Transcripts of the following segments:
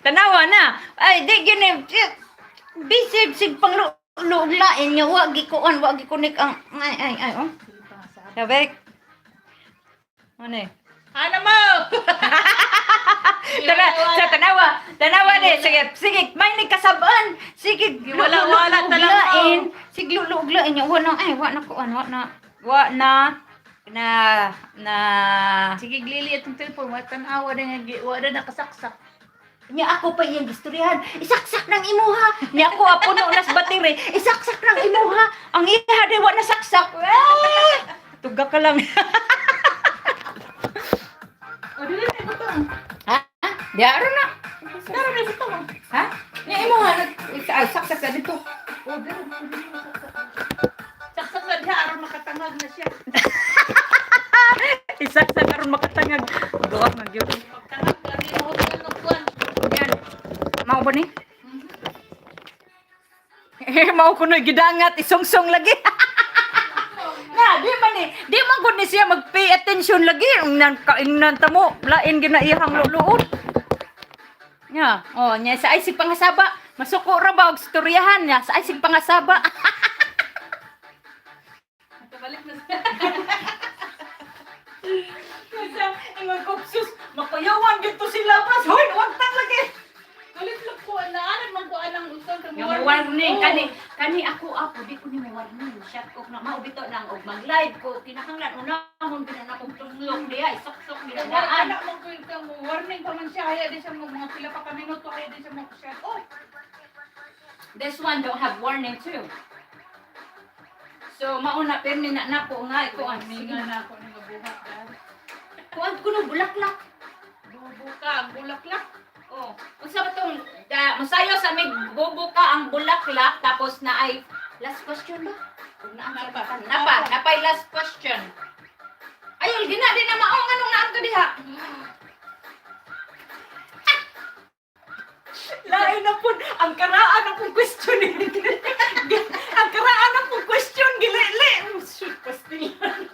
Tanawa na. Ay, di gini bisig sig pang lain nga wa gikuan, wa gikunik ang ay ay ay oh. Sige pa nga sa Sabek. Ano eh? Ano mo? Tara, sa tanawa, tanawa ni, sige, sige, may ni kasabaan. Sige, Giwala-wala talaga. lain. Sige, luluog lain niya. Wa na, ay, wa na kuan, wa na, wa na, na, na, Sige, glili itong telepon. Wa tanawa na nga, wa na nakasaksak. Nya ako pa iyang gistoryahan. Isaksak ng imuha. Nya ako puno nas battery. Isaksak ng imuha. Ang iha di wa nasaksak. Ah! Tuga ka lang. O, dili na butang. Ha? Di aron na. Tara na butang. Ha? Nya imuha saksak sa dito. O, dili na saksak. Saksak na diha aron makatangag na siya. Isaksak aron makatangag. Buak man gyud. Pagtangag lagi mo ng kuan. Yan. Mao ba ni? Eh, mao ko na gidangat isungsong lagi. Na, di man ni, di man gud ni siya mag-pay attention lagi. Nan kaingnan ta mo, lain gyud na iyang luluod. Nya, oh, nya sa ay sig pangasaba, masuko ra ba og istoryahan nya sa ay sig pangasaba. Balik na siya. Sa ingon ko sus, makayawan gyud to sila pas. Hoy, wag tang lagi. Kulit lang kuan na aron man kuan ang utang kang Nga warning kani kani ako apo di ko ni mo warning shut off na mao bitaw nang og mag-live ko kinahanglan unahon gid na akong tunglok diha isuksok gid na daan. Anak mo ko kang warning pa man siya haya di siya mo mga pila pa ka minuto haya di siya mo shut off. This one don't have warning too. So mauna pirmi na nako nga ikuan Ninga na ako nga buhat dahil. kuan kuno bulaklak. Bubuka ang bulaklak. Oh, unsa ba tong da, masayo sa mig bubuka ang bulaklak tapos na ay last question ba? Ug naa Napa. napa, napay last question. Ayol gina di na maong anong naam to diha. Lain na pud ang karaan akong question. Ang karaan akong question gilili. Shoot, pastilan.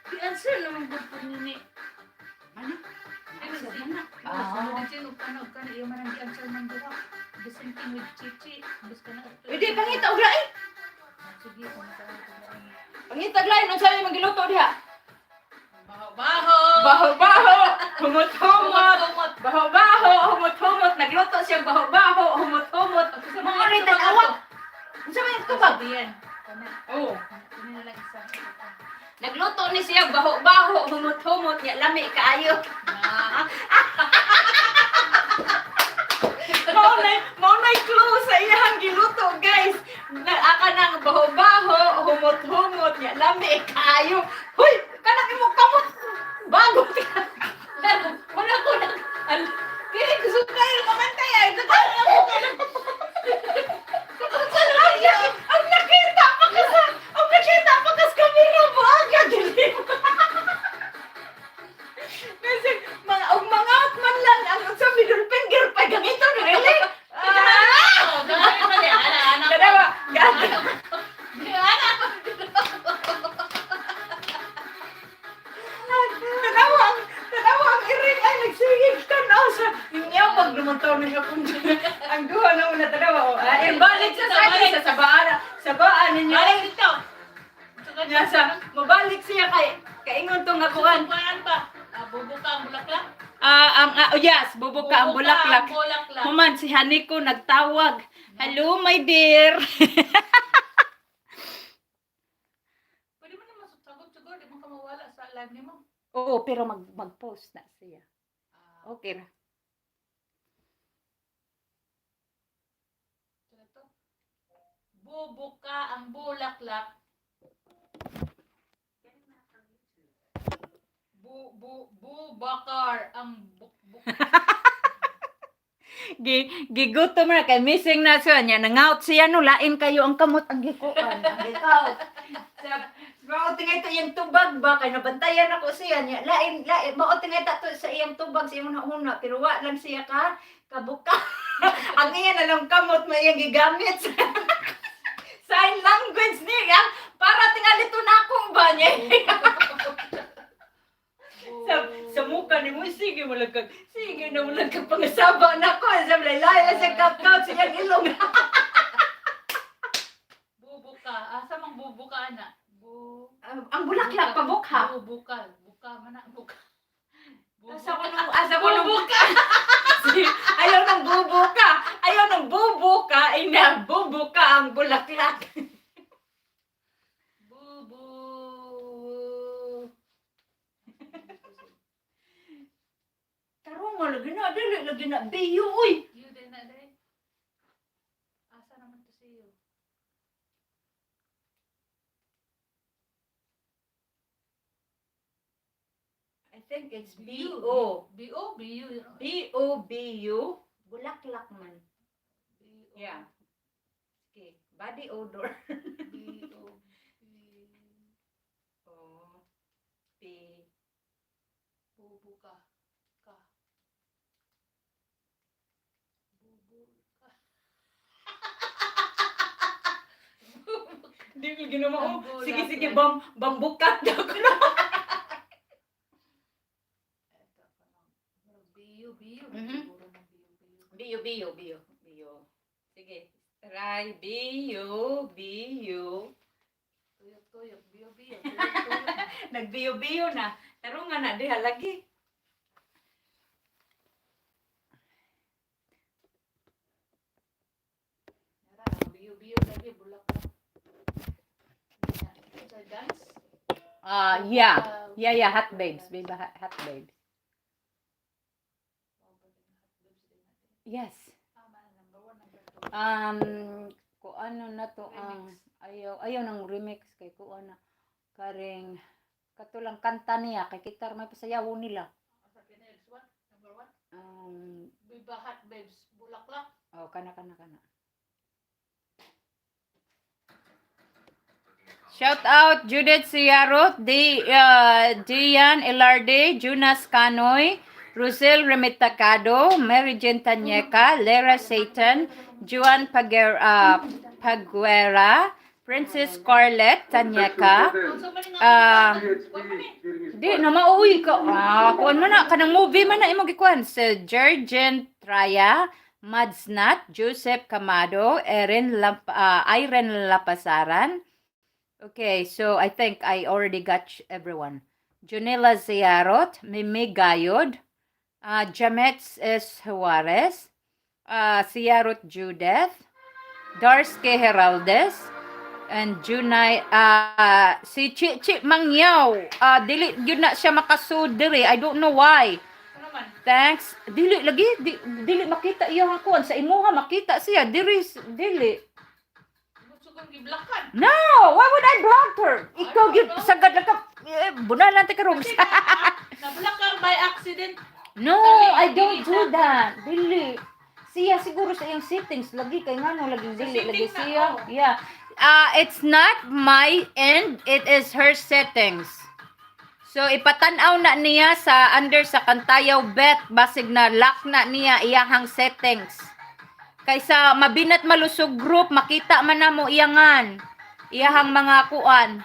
Di answer naman gud pud nini. Ano? Ano Answer si? na. Ah. Ano ano kan iyo man ang gi-answer man duha. The same thing with Chichi. Bus ka na. Pwede pangita og lain. Sige, pangita og lain. Pangita og lain unsa may magiluto diha? Baho-baho. Baho-baho, humot-humot. Humot-humot. Baho-baho, humot-humot. Nagluto siya baho-baho, humot-humot. Mga rin tanawa. Unsa may tubag? Diyan. Kana. Oh. Kani na lang isa. Nagluto ni siya baho-baho, humot-humot, nya lami kaayo. Ah. Mao na clue sa iyang giluto, guys. Na aka nang baho-baho, humot-humot, nya lami kaayo. Hoy, kanang imo kamot bago. Wala ko na. Dili gusto kayo mamantay ay. Ang nakita pa ka sa ang nakita pa ka sa kamera mo agad dili. Kasi mga og mga man lang ang sa middle finger pa ganito na dili. Ah! Dalawa, tanawa ang iring ay nagsigig tanaw sa inyo pag lumuntaw ninyo kung ang duha na una tanawa oh. Ay, balik sa akin sa sabaan sabaan ninyo. Balik dito. Nya sa mabalik siya kay kaingon tong akuan. Kuan pa. Ah, bubuka ang bulaklak. Ah, ang oh yes, bubuka ang bulaklak. Ang bulaklak. Human si Haniko nagtawag. Hello my dear. Pwede mo naman sagot siguro, di mo ka mawala sa live nimo. Oo, pero mag-post na siya. Ah, Okay ra. ito na to. Bubuka ang bulaklak. Bu bu bubakar ang bukbuk. Gi gigutom na kay missing na siya niya nangout siya no lain kayo ang kamot ang gikuan ang gikaut. Sa mao tingay to iyang tubag ba kay nabantayan ako siya niya lain lain mao tingay ta to sa iyang tubag sa iyang huna pero wa lang siya ka kabuka. Ang iya na lang kamot may iyang gigamit. Sign language niya. Makuha niya. Sa muka ni mo, sige mo lang kag, sige na mo lang kag pangasaba na ko. Sa laylay lang sa kap-kap sa iyang ilong. Bubuka. Asa mang bubuka ana? Bu Ang bulaklak, pabukha. Bubuka. Buka man na buka. Asa ko nung, Bubuka. Ayaw nang bubuka. Ayaw nang bubuka. Ina, bubuka ang bulaklak. Bubu. Tarong nga lagi na, dili lagi na, biyo, uy. You din na dai. Asa naman to siyo? I think it's B-O. B O B U. B-O-B-U. Bulaklak man. B O Yeah. Okay. Body odor. B O B O. P. Bubuka. Ka. Bubuka. Hindi ko ginawa. Ang Oh, sige, bulak sige, lang. bambukat daw ko na. Eto, parang B U B U. Siguro ng B U B U. B-U, B-U, B-U. B-U. Sige. Try B-U, B-U. Tuyok tuyok B U B U. Tuyok tuyok. Nag-B-U, B-U na. Tarong nga na, diha lagi. Nara, B U B U lagi bulak. Sa dance? Yeah. Yeah, hot babes. Babe, hot babes. Yes. Number one, number two. Kung ano na to ang ayaw ayaw ng remix kay kuan na karing katulang kanta niya kay kitar may pasayaw nila. Sa Pinels, one, number one. Viva Hot Babes, Bulaklak. Oh, kana kana kana. Shout out Judith Siarot, Dian Elarde, Jonas Canoy, Rosel Remitacado, Mary Jane Tanyeca, Lera Satan, Juan Paguera, Princess Scarlett Tanyeca. Unsa man nga Ah, kuwan man eh. Di na mauwi ka. Ah, kuan man na kanang movie man na imong gikuan sa Jurgen Traya, Madsnat, Joseph Camado, Erin Irene Lapasaran. Okay, so I think I already got everyone. Junila Ziarot, Mimi Gayod, Jamets S. Juarez, Ziarot Judith, Darske Heraldez, and Junay, si Chi Chi Mangyaw. Dili gyud na siya makasud diri. I don't know why. Ano man? Thanks. Dili lagi dili makita iya ang kuan sa imuha makita siya diri dili. Gusto kong giblakan. No, why would I block her? Ikaw gyud sagad lang ka. Eh, bunalan ta ka rooms. Kasi nablakan by accident. No, I don't do that. Dili. Siya siguro sa iyang settings lagi kay ngano lagi Sa dili lagi settings na, siya. oh. Yeah. It's not my end, it is her settings. So ipatan-aw na niya sa under sa Kantayaw Bet basig na lock na niya iyahang settings. Kaysa mabinat malusog group makita man namo iyangan iyahang mga kuan.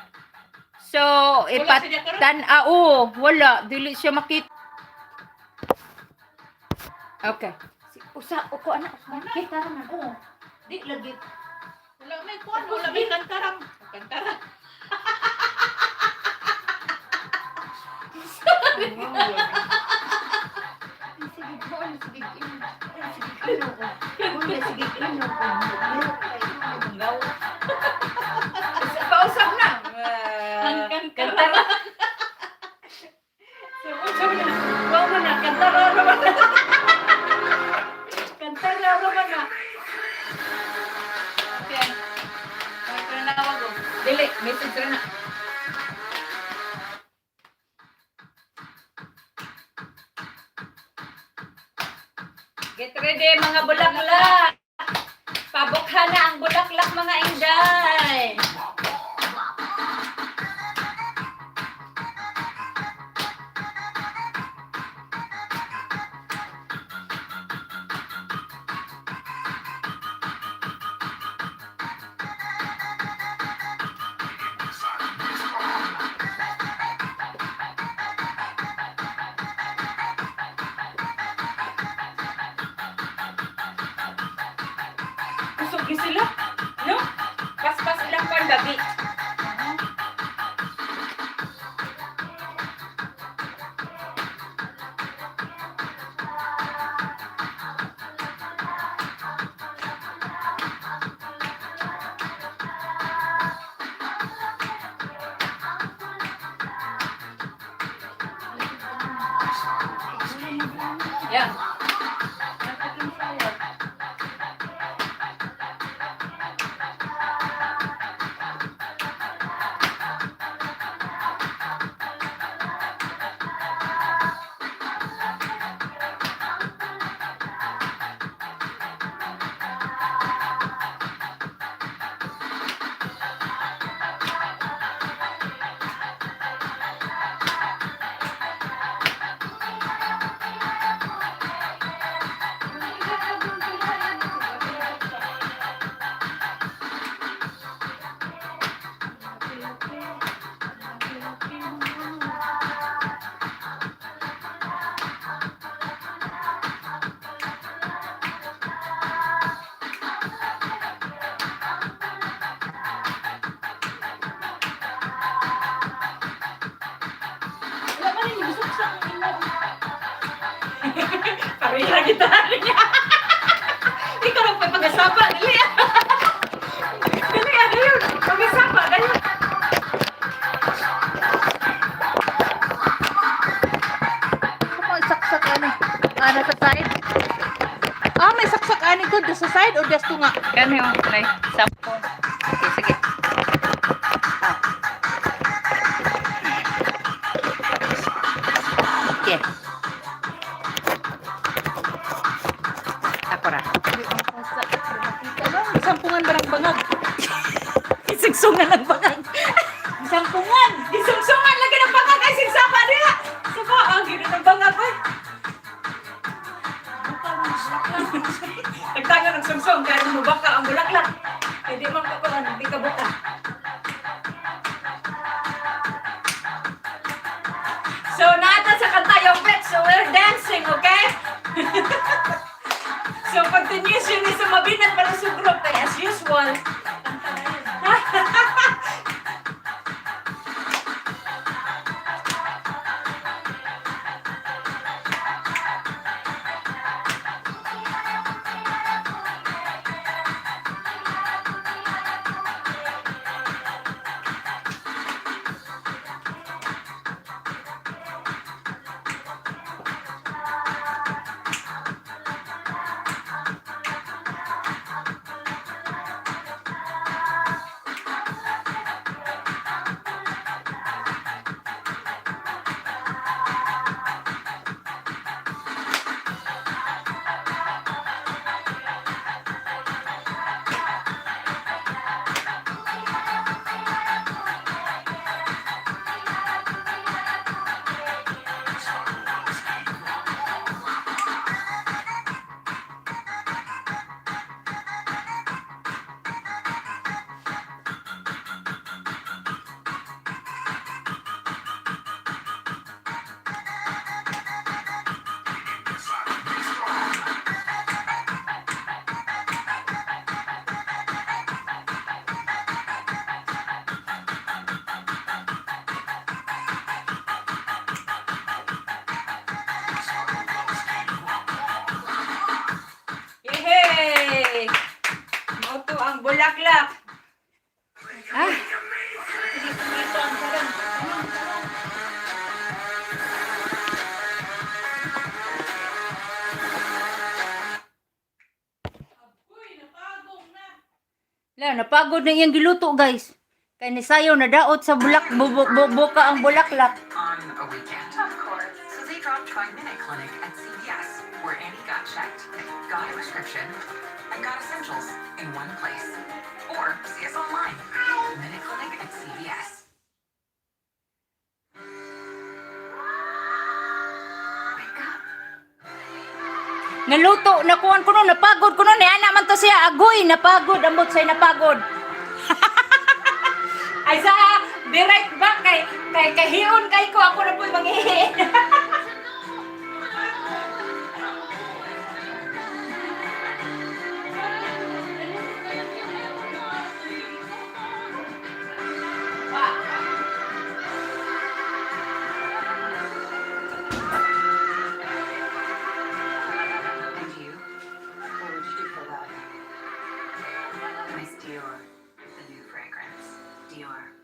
So Wala siya karon? ipatan-aw wala dili siya makita. Okay. Si usa ko ana kita man oh. Di lagi Wala may kuan, wala may kantaram. Kantaram. Sige, kuan, sige, sige, ino ko. Kuan, sige, ino ko. Pausap na. Ang kantara. Kantara. So, usap na. Wow mo na, kantara naman na. Kantara naman na. Okay. Ay, pero nawag oh. Dili, message ra na. Get ready mga bulaklak. Pabukha na ang bulaklak mga inday. Lagi sila. No? Paspas ilang kwan gabi. Yeah. Wala man rin, gisuksak ang imo. Parira kita niya. Ikaw lang pa pag-asaba. Dali ah. Dali ah, dali. Pag-asaba, dali. Ano may saksak ani? Ana sa side? Ah, may saksak ani ko sa side o just nga? Kani oh, may sampon. Okay, sige. Ah. Okay. Ako ra. Sampungan barang bangag. Isugsungan lang bangag. Sampungan. Isugsungan lagi ng bangag ay sigsama nila. Saba ang gino ng bangag oy. Nagtanga ng sungsong kaya mo baka ang bulaklak. Hindi man ka pa di ka buka. So naata sa kanta yung bet, so we're dancing, okay? So continuation ni sa mabinat para sa group kay as usual. Yehey! Mao to ang bulaklak. Ah, Dito ang sarang. La, napagod na iyang giluto, guys. Kay nisayaw na daot sa bulak buka ang bulaklak. On a weekend. Of course. So they dropped by Minute Clinic at CVS, where Annie got checked, got a prescription, and got essentials in one place. Or see us online. Minute Clinic at CVS. Wake up. Naluto, nakuan ko no, napagod ko no, ni ana man to siya, agoy, napagod, ambot say napagod. Ay sa, be right back kay kahion kay ko ako na po'y manghihi. Dior.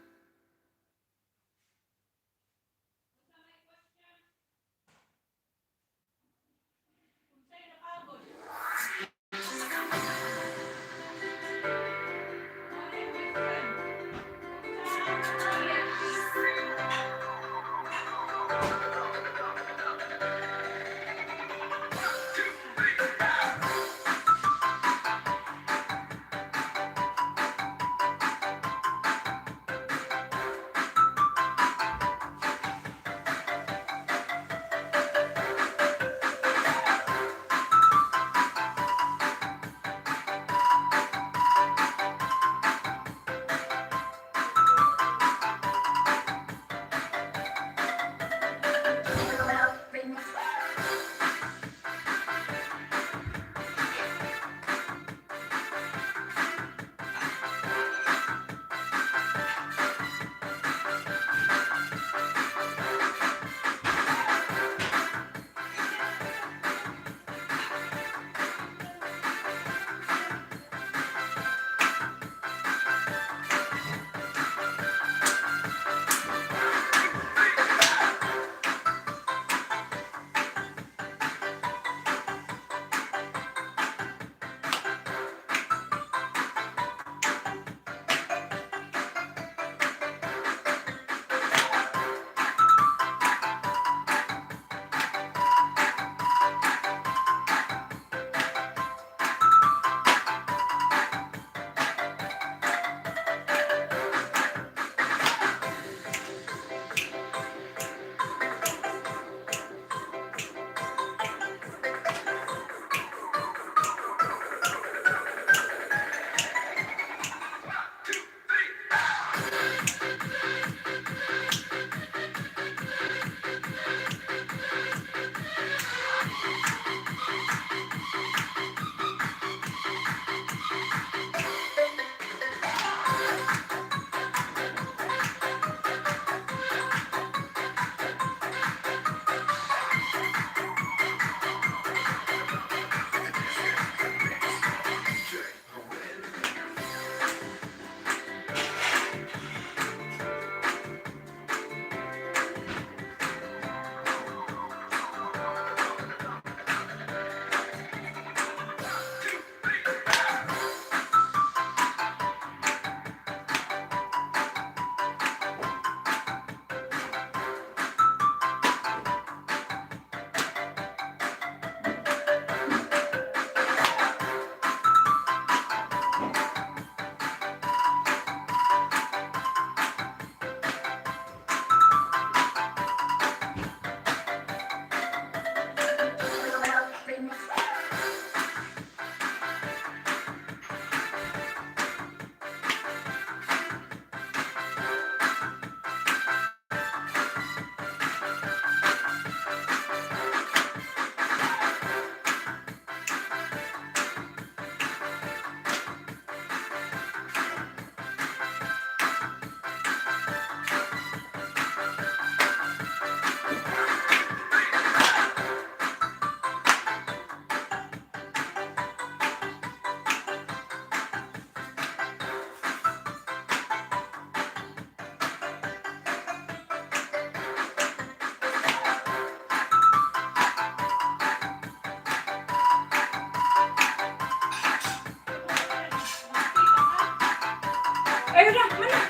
Ayun na, mana.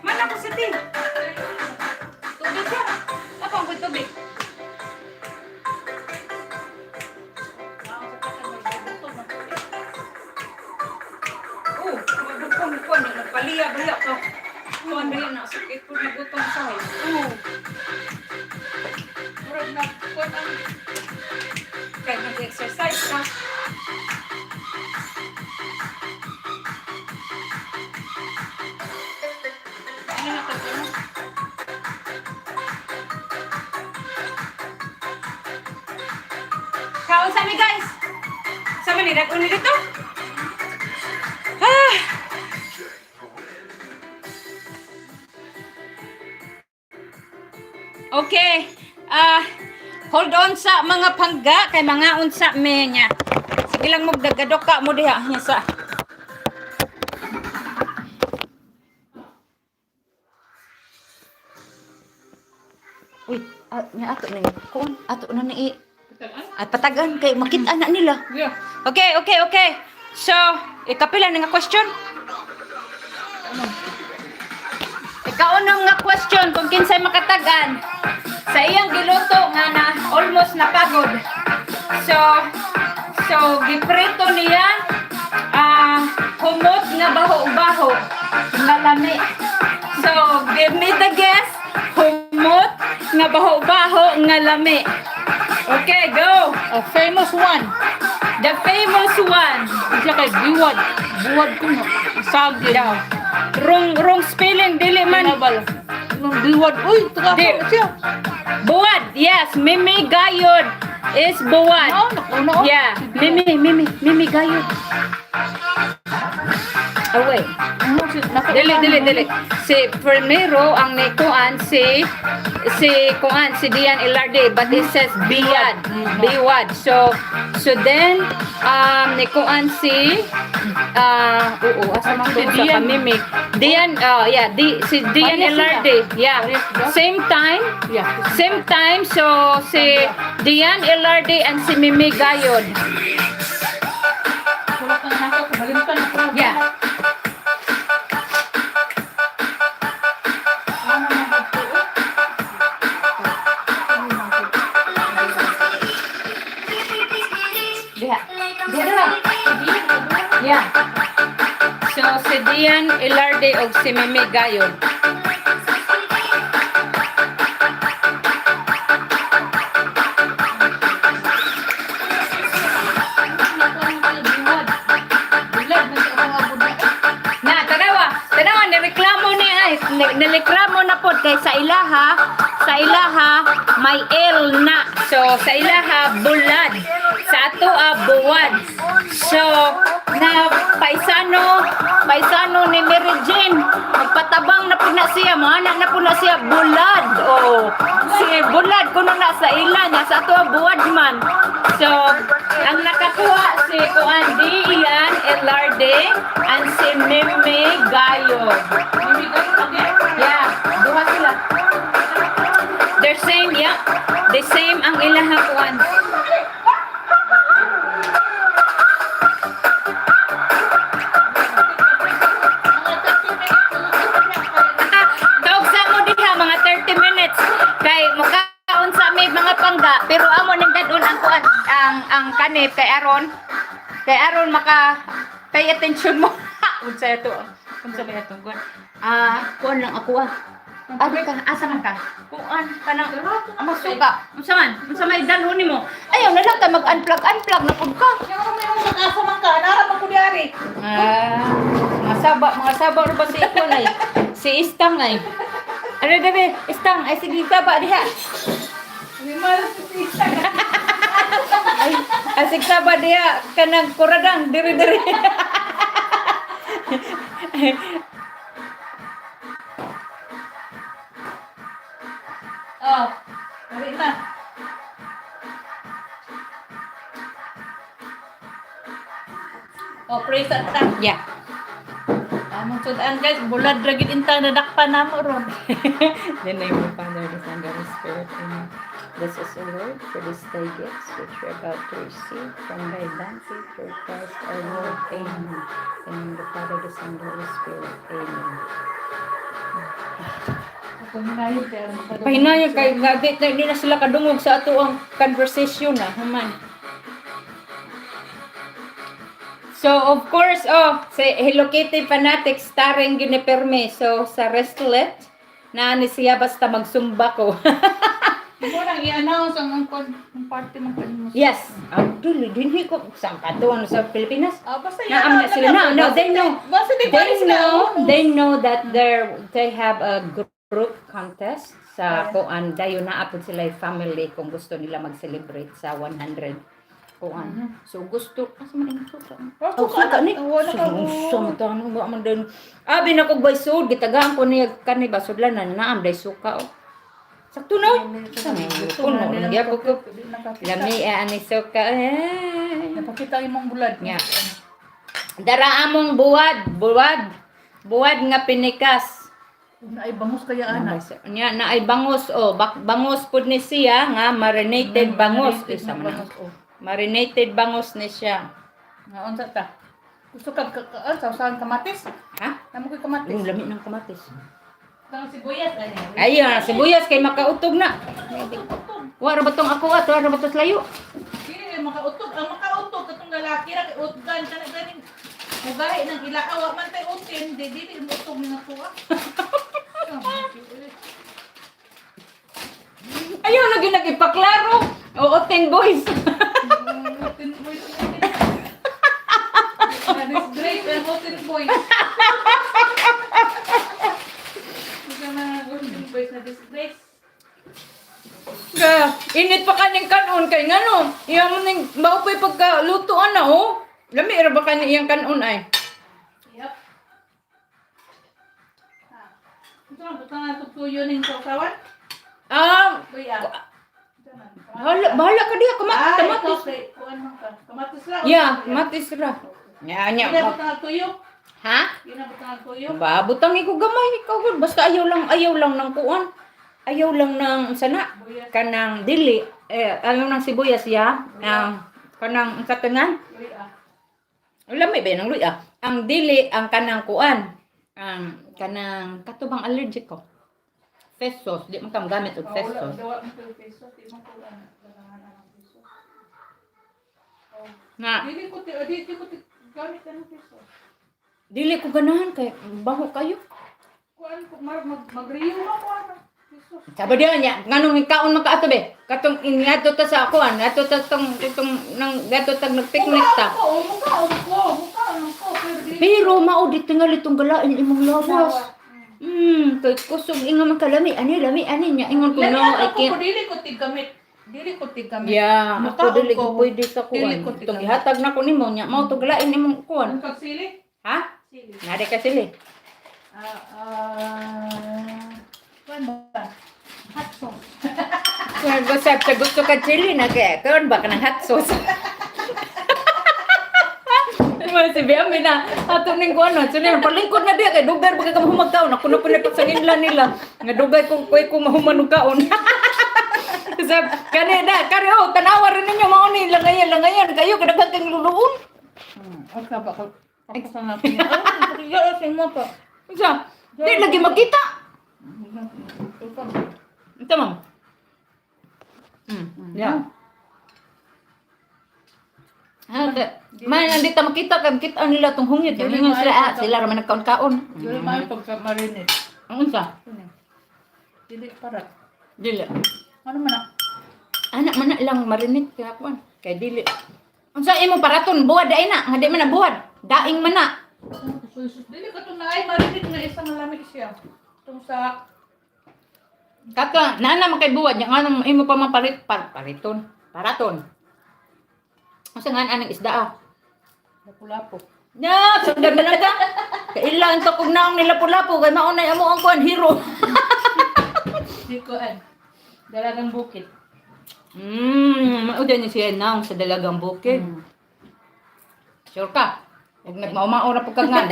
Mana ko sa tin. Tubig siya. Apa ang tubig? Oh, magdukon ko na nagpaliya baliya ko. Kuan rin na sakit ko nagutom sa. Oh, Murag na kuan ang kay nag-exercise ka. Ano na tag ano? Kaon sa mi, guys. Sa man ni uni dito. Ah. Okay. Ah, hold on sa mga pangga kay mga unsa me nya. Sige lang mo dagadok ka mo diha nya sa. Uy, ah, nya ato na kuan, ato na ni at patagan kay makita na nila. Yeah. Okay. So, ikapila na nga question. Ikaunang nga question kung kinsay makatagan sa iyang giluto nga na almost napagod. So giprito niya humot nga baho-baho nga lami. So, give me the guess. Humot nga baho-baho nga lami. Okay, go. A famous one. The famous one. Siya kay Biwad. Buwad ko no. Sagi. Daw. Wrong spelling dili man. Pinabal. Nung Biwad. Uy, taga Di. siya. Buwad. Yes, Mimi Gayod is buwad. No, naku, no. Yeah, Mimi Gayod. Oh, wait. Ano, Dili, dili, dili. Si Primero ang nikuan si kuan si Dian Ilarde, but it says Biwad. Biwad. So then nikuan si oo, asa man Si ko sa Dian. Mimi. Dian, oh yeah, di, si Dian Parehas sila. Ilarde. Yeah. Parehas sila. Same time. Yeah. Same time, so si Dian Ilarde and si Mimi Gayod. Wala kang nako, kabalimtan ako. Yeah. Ano man ito, oh? Diha. Diha diha. Yeah. So si Dian Ilarde og si Mimi Gayod. Naku, ano kayo, Biwad. Bilad na sa mga budak. Na, tanawa, tanawa, nireklamo ni ay, nireklamo na pod kay sa ilaha may L na. So sa ilaha bulad, sa ato buwad. So na paisano, paisano ni Mary Jane, magpatabang na pud na siya, moana na pud na siya bulad. Oh, si bulad kuno na sa ila niya, sa ato buwad man. So ang nakakuha si Kuan Dian Elarde and si Meme Gayo. Mimi Gayod again? Yeah, duha sila. They're same, yeah. The same ang ilahang kuan. Mga 30 minutes, tulog na siya. Tawag sa mo diha mga 30 minutes kay mukaon sa may mga pangga pero amo ning dadon ang kuan ang kanip kay aron maka pay attention mo. Unsa ito? Unsa may atong kuan? Ah, kuan lang ako ah. Abi ka, asa man ka? Kuan kanang masuka. Unsa man? Unsa may dalhon nimo? Ayaw na lang ta mag-unplug unplug na pud ka. Yung may mga mag-asa man ka, nara man ko diari. Ah, mga saba ra ba si kuan ay? Si Istang ay. Ano dere? Istang ay sige saba diha. Limal si Tita. Ay, asig saba diha kanang kuradang diri diri. Oh, dali na. Oh, praise at ta. Yeah. Among sudan guys, bulad ra gid intang nadakpan namo ron. The name of the Father, the Son, the Holy Spirit. Amen. Bless us, O Lord, for these thy gifts which we are about to receive from thy bounty through Christ our Lord. Amen. In the name of the Father, the Son, the Holy Spirit. Amen. Pahinayog kay makadungog. Pahinayog kay nga di, di na sila kadungog sa ato ang conversation na human. So of course, oh, si Hello Kitty Fanatic starring gyud ni Perme. So sa Restlet na ni siya basta magsumba ko. Mo nang i-announce ang kuan ang party man kanimo. Yes. Actually, dinhi ko saan ka to ano sa Pilipinas? Ah, basta Na, am na sila. No, no, they know. Basta di They sila. know, Oh. they know that they have a group contest sa kuan dayon naa pud sila yung family kung gusto nila mag-celebrate sa 100 kuan. So gusto asa man ang suka? Oh, Oh, suka ni. Wala ka. Sa mo tanong ba man din. Abi na kog baysod gitagaan ko niya kani ba sudlan na naam day suka oh. Sakto no? Sa may puno lang gyapon ko. Lami ani suka. Eh. Napakita imong bulad. Nga. Dara among buwad, buwad. Buwad nga pinikas. Kung naay bangus kaya ana. Nya naay bangus oh, bangus pud ni siya nga marinated bangus. Marinated Isa na man na. bangus, oh. Marinated bangus ni siya. Nga unsa ta? Gusto kag sawsawan kamatis? Ha? Namo koy kamatis. Yung lami ng kamatis. Kang sibuyas ani. Ayun, sibuyas kay makautog na. Wa ra ba tong ako at wa ra ba tong layo? Dili makautog. Ang makautog katong lalaki ra kay utgan kana ganing mugahi ng ilaawa man tay utin, di dili mo utog ni nakuha. Ayaw lagi nag-ipaklaro. Oo, 10 boys. Utin boys. That is great, ang utin boys. Ika mga utin boys na disgrace. Kaya, init pa kaning kanon kay ngano. Iya mo ning mao pa'y pagkaluto ana oh. Lami ra ba kani iyang kanon ay? Yep. Ah. Ito ang butang nga tuyo ning sausawan. Ah, Kuya. bahala, bahala ka diha Ah, ikaw kamatis. kay kuan man ka. Kamatis ra. Yeah, kamatis ra. Nya nya. Ina butang nga tuyo. Ha? Ina butang nga tuyo. Ba, butang ko gamay ikaw gud basta ayaw lang ng kuan. Ayaw lang ng sana Buyas. kanang dili eh ayaw ng sibuyas ya. Ang kanang katangan. Luya. Lami ba ng luya? Ang dili ang kanang kuan. Ang kanang katubang allergic ko. Fish sauce, di man ka gamit og Oh, fish wala, sauce. dawa mo kayo peso. Di mo ko ano, ganahan ang peso. Oh. Nga, Dili ko ti gamit ang peso. dili ko ganahan kay baho kayo. Kuan ko mar mag magriyo ma ko ano. Peso. Sabi diyan niya, nganong ikaon man ka ato be? Katong ingadto ta sa kuan, adto ta tong itong nang gadto tag nagpicnic ta. Mukha ko, mukha ko, mukha ko, pero dili. Pero mao di tingali tong galain imong lawas. Kay kusog inga man kalami ani lami ani niya ingon ko Lami no ako I ko can't. dili ko ti gamit. Dili ko ti gamit. Yeah, ako Mukhaon dili ko ko. pwede sa Dili kuan. ko ti Itong gamit. gihatag na ko nimo nya mao to galain imong kuan. Ang pagsili? Ha? Sili. Nari ka sili. Ah, ah, kuan ba? Hot sauce. Kung gusto sa gusto ka chili na kay karon ba ka ng hot sauce? Mo si Biami na ato ning kuan no sila palingkod na diya kay dugay ba ka mahumag kaon ako na pud sa nila nila nga dugay ko koy ko mahuman og kaon. Sa kani na kani oh tanawa rin ninyo mao ni langayan langayan kayo kadaghan kang luluon. Okay ba ko? Pagkasan natin. Ay, sa mo pa. Unsa? Di lagi makita. Unsa ma'am? Yeah. Ah, man, hindi ta makita kay makita nila tong hungit. Dili Ingon sila, maayo ah, sila ra man nagkaon-kaon. Dili maayo pagka marinate. Ang unsa? Dili parat. Dili. Ano man ah? Anak man na lang marinate kaya kuan. Kay dili. Unsa imong paraton buwad ay na, nga di man na buwad. Daing man na. Jesus, dili ka itong naay marinate nga isang lamig siya. Itong sa Kato, nana man kay buwad nya nganong imo pa man parit par, pariton, paraton. Unsa nga anang isda ah? lapu-lapo. Nya, sundan man lang ka. Kailan ta kog naong nilapu-lapu kay mao nay amo ang kuan hero. Di ko an. Dalagang bukid. Mao niya siya naong sa dalagang bukid. Sure ka? Huwag nagmaumao ra pud ka ngan.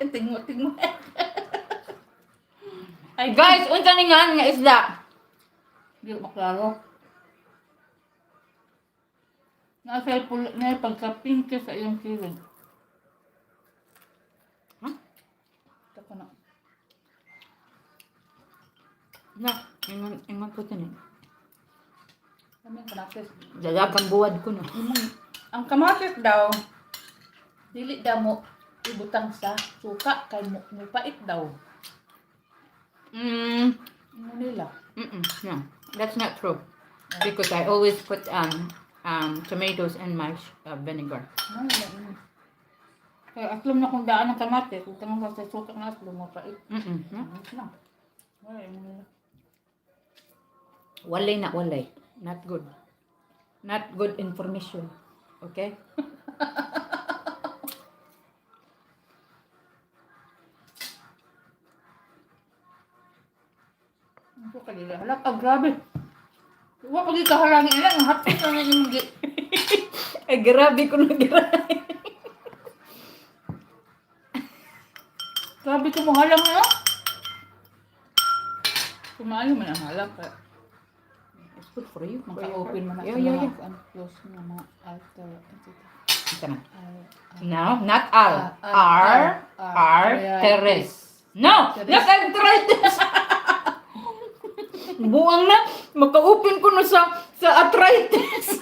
Tingo tingo. Ay guys, unsa ni nga nga isda? Di ko maklaro. Nasa pula na pagka-pink sa iyong kilid. Huh? Ito ko na. Na, ingon ingon ko tani. Kaming kamatis. Dalagang buwad ko no. Ang kamatis daw, dili daw mo ibutang sa suka kay mo mupait daw. Ano nila? No. That's not true. Because I always put tomatoes in my vinegar. Ano na yun? Kaya atlom na kung daan ng kamatis, utang mo sa suka nga atlom mapait. No? Ano lang. Wala yung nila. Walay na walay. Not good. Not good information. Okay? Ang suka nila. Hala ka, grabe. Wa pag ikaharangin nila, ang hapit na yung Ay, grabe ko na grabe. Grabe ko mo halang na. Kumaayo man ang halak. It's good for you. Maka-open man na Yeah. mga close nga mga alter. Ito na. No, not al. Ah, R, R, R, Teres. No, Teres. not arthritis. Buang na, maka-open ko na sa arthritis.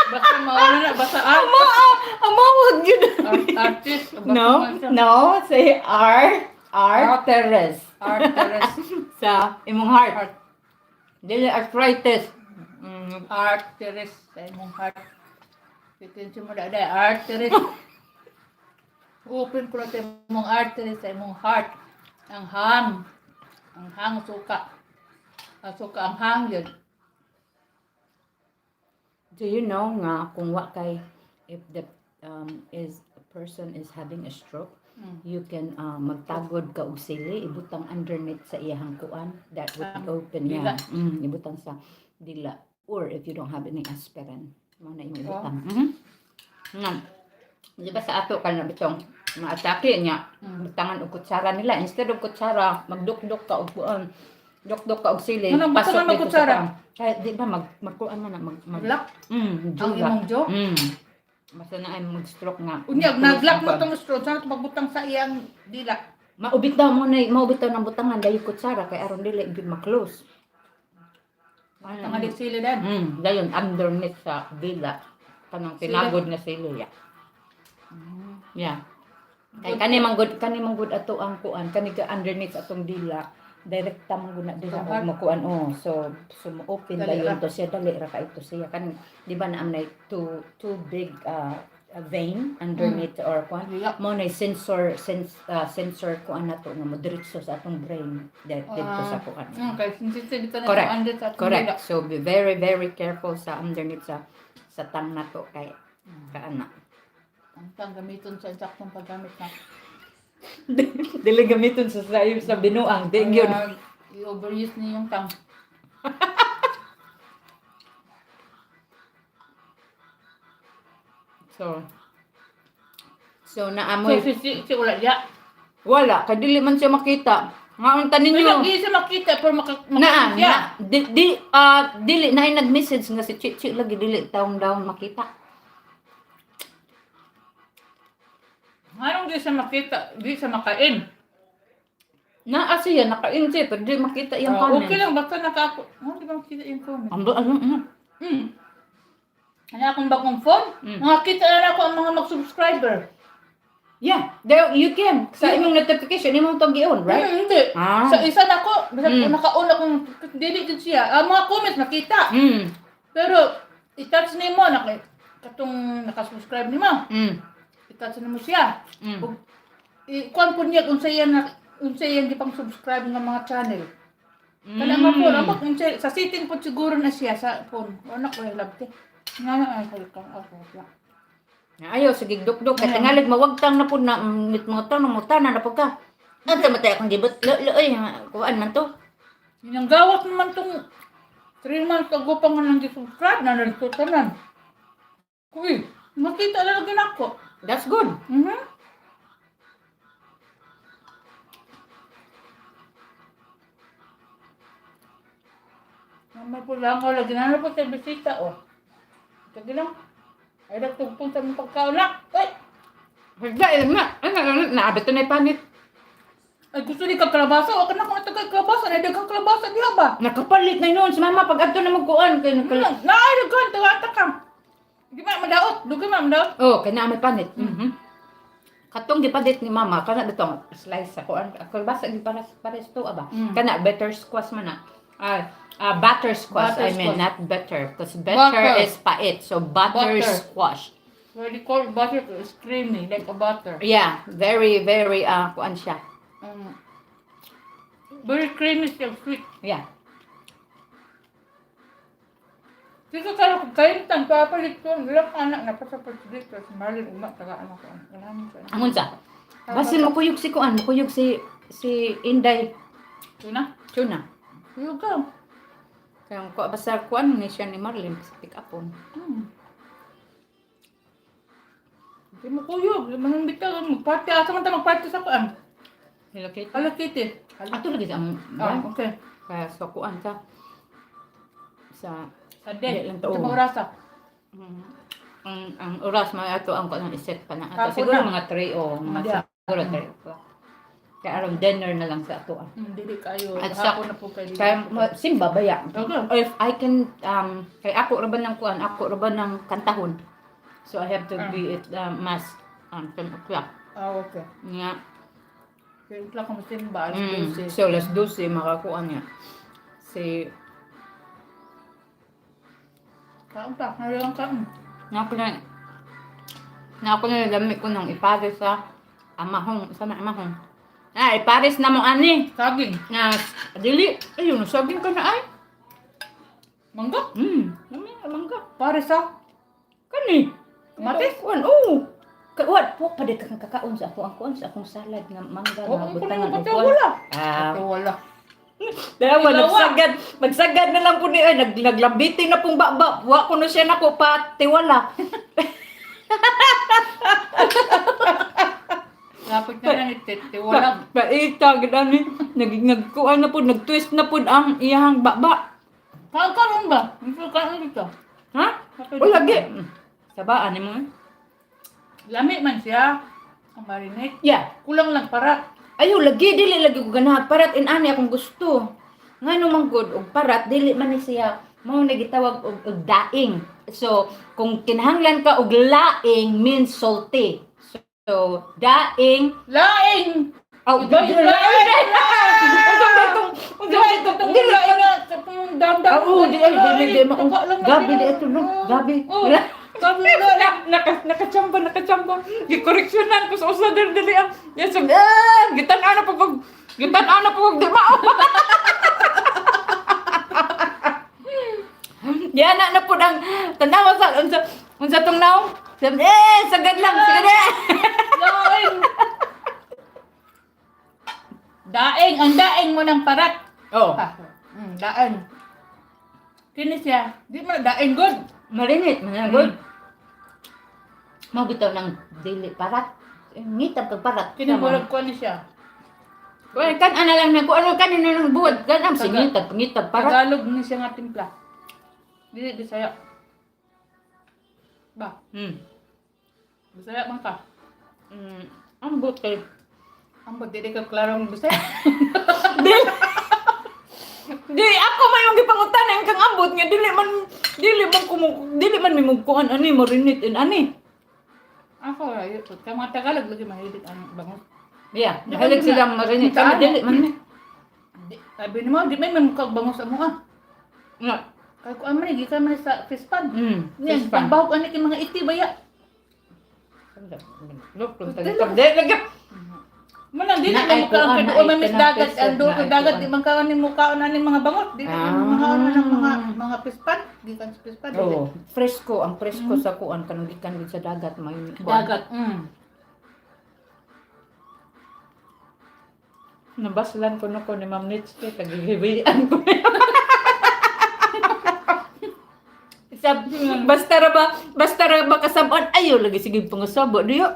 Basta mauna na, basta art. Amo, amo, wag yun. Artist. Basta No, man siya. no, say R, R, Teres. Arteries. Sa imong heart. Heart. Dili arthritis. Arteries. Sa imong heart. Attention mo na dahil. Arteries. Open ko na sa imong arteries, sa imong heart. Ang ham. Ang hang suka. Ang suka, ang hang yun. Do you know nga kung wa kay if the is a person is having a stroke, you can magtagod ka og sili, ibutang underneath sa iyahang kuan, that would open, dila. Yeah. Ibutang sa dila, or if you don't have any aspirin, mao na imong ibutang. Nga. Di ba sa ato kana bitong maatake niya, butangan og kutsara nila, instead of kutsara, magdukdok ka og kuan. Dukdok ka og sili, Anong pasok butangan og dito sa kutsara? kuan. Kaya di ba magkuan man na mag Lock. Ang juga. imong jo. Basta na ay mag-stroke nga. Unya, naglock mo tong stroke. Sana pagbutang sa iyang dila. Maubit daw mo na, maubit daw ng butangan dayon kutsara kay aron dili gyud ma-close. Tangali sila dan. Dayon underneath sa dila kanang Sili. tinagod nga sili ya. Yeah. Kay kani man good ato ang kuan, kani ka underneath sa atong dila, direkta man gud na dira Atong og heart. makuan, oh. So mo-open Dali dayon ra. to siya, dali ra ka ito siya kani, di ba na amnay two big vein underneath or kuan Dila. mo na sensor sense sensor kuan na to nga mo diretso sa atong brain dito sa kuan. Okay, sensitive ito na Correct. sa under sa atong Correct. dila. So be very very careful sa underneath sa tang na to kay kaana. Ang tang gamiton sa insaktong paggamit na. Dili gamiton sa binuang, di gyud. Kaya, i-overuse niyo yung tang. So So, naamoy si wala diya. Wala kay dili man siya makita. Nga unta ninyo. Wala, di siya makita, pero Na, makita siya. na di, di dili na nag-message nga si Chichi lagi dili taong daw makita. Anong di siya makita? Di siya makain. Naa siya naka-in siya pero di makita yung Ah, comment. okay lang, basta naka... Oh, di ba makita yung comment? Ang ano, ano. Ano akong bagong phone? Nakakita na ako ang mga mag-subscriber. Yeah, there you can sa imong notification imong tong gion, right? Hindi. Ah. Sa isa na ako, basta naka-on akong dili jud siya. Ang mga comments nakita. Pero i-touch nimo naka katong naka-subscribe nimo. I-touch nimo siya. Ug i-kuan po niya kung sa na unsa iyang gipang subscribe nga mga channel. Kana nga phone, ang unsa sa setting po siguro na siya sa phone. Wala ko labte. Nga na ay ka ako lang. Ayaw sige dukduk kay tingalig mawagtang na pud na mga taon mo tanan na pud ka. Anta matay akong gibot lo lo oy kuan man to. Yun ang gawat naman tong 3 months ago pa nga nang subscribe na nalito tanan. Uy, makita na lagi nako. That's good. Naman po lang ako, lagi na po sa bisita, oh. Sige lang. Ay, nagtugtong sa mga pagkaon na. Ay! Hagda eh, na ano ano naabot na panit. Ay, gusto ni kag kalabasa. O, kana kung natagay kalabasa. Ay, daghang kalabasa diha ba? Nakapalit na noon si mama pag adto na magkuan kay nakal. Na, ay, daghan. Tagata ka. Di ba, madaot. Dugi ma, madaot. Oh, kay naa may panit. Katong gipalit ni mama kana bitong slice sa kuan. Kalbasa gi para pares to aba. Kana better squash man na. Butter squash, Butter I mean, squash. not better because better Butter. is pait. So butter, Butter. squash. Very cold butter is creamy, like a butter. Yeah, very very kuan siya. Very creamy siya, sweet. Yeah. Dito ka kung kaintan, papalit ko. Ilang anak na pasapot dito. Si Marlene, uma, taga anak ko. Wala mo sa Angon sa. Basin mo kuyog si kuan, mukuyog si Inday Tuna? Tuna. Kuyog ka. Kaya ko basta kuan ni siya ni Marlene sa pick up on. Hindi mo kuyog. Manong bitaw. Magparty. Asa man ta magparty sa kuan? Hello Kitty. Hello Kitty. Ato lagi sa among Ah, okay. Kaya sa kuan sa sa Sunday. Di lang to. Sa mga orasa. Ang oras mga ato ang kuan iset pa na ato. Hapon Siguro na. mga 3 o mga Yeah. siguro 3 o'clock. Kaya aron dinner na lang sa ato. Ah. Dili kayo. At sa- Hapon na po kayo. Kaya simba ba ya? Okay. If I can kay ako ra ba ng kuan, ako ra ba ng kantahon. So I have to be at mass 10 o'clock. Ah, okay. Nga. Kaya lang kung simba, alas 12. So alas 12 makakuan niya. Si Kaon pa, ngayon kaon. Na ako na na ako na lami ko nang ipares sa amahong sa may amahong. Ah, ipares na mo ani. Saging. Na dili ayun saging ka na ay. Mangga? Lami mangga. Pare sa Kani. Kamatis? Kuan oh. Kuan po pa di ka kakaon sa ako ang kuan sa akong salad nga mangga Oo, nga ang butangan kuno og pati kuan. wala. Ah, Ito wala. Dalawa, Ikaw, ah. magsagad na lang po ni, ay, naglambitin na pong baba. Wa ko na siya nako, patiwala. Lapit na lang ititiwala. Paita, gani, nagkuan na po, nagtwist na po ang iyahang baba. Kaon kaon ba? Ito kaon dito. Ha? O lagi. Sabaan ni mo. Eh. Lami man siya. Ang marinate. Yeah. Kulang lang parat. Ayo lagi dili lagi ko ganahan parat in ani akong gusto. Ngano man gud og parat dili man ni siya mao na gitawag og daing. So kung kinahanglan ka og laing means salty. So daing. Laing! Oh, Iba yung laing! Unsa ba itong unsa ba itong Dili laing nga. Itong damdam. Ah, oo, di ay dili di ma. Gabi di ito no. Gabi. Oh, gabi laing. Nakachamba, nakachamba. Gikoreksyonan ko sa usa dili dili ang yes, ah, gitan-aw na pag gitan-aw na pag di mao. Yan na na pud ang tanawa sa unsa tong naong. Sabi, eh, sagad lang, sagad eh. Laing! Daing! Ang daing mo ng parat. Oh, Ah, daing. Kini siya. Di mo na daing good. Marinate man na good. Mao bitaw ng dili parat. Eh, ngitab kag parat. Kini murag ko ni siya. Well, kan ana lang na ko ano kanin na lang buhat kan am Taga- singitag ngitag parat. Tagalog ni siya nga timpla. Dili Bisaya. Ba, Bisaya man ka. Ambot kay Ambot dili ka klarong Bisaya. Dili. Di ako may yung gipangutan ang kang ambot nga dili man kumu dili man mimugkuan ani marinate in ani. Ako ra yun. Kay mga Tagalog lagi mahilig ang bangus. Yeah, mahilig silang marinate. Kami dili man ni. Di, sabi ni mo, di may mamukha og bangus amo ah. Nga. Kay kuan man gikan man sa fish pan. Yan, Fish pan. pambahog ani kay mga iti baya. Look, dili lagi. Manang dili Naay man mukha ang kuan, kay naay doon may mis kanang dagat, fish ang doon naay kay dagat kuan. di man kaon ni mukhaon ani mga bangus. Dili man mukhaon ng mga fish pan, gikan sa fish pan. Dili. Oh, fresco ang fresco sa kuan kanang gikan gid sa dagat may kuan. Dagat. Nabaslan ko no ko ni Ma'am Nitske, kagihiwian ko. Sab, basta ra ba kasabon ayo lagi sige pangasabo diyo.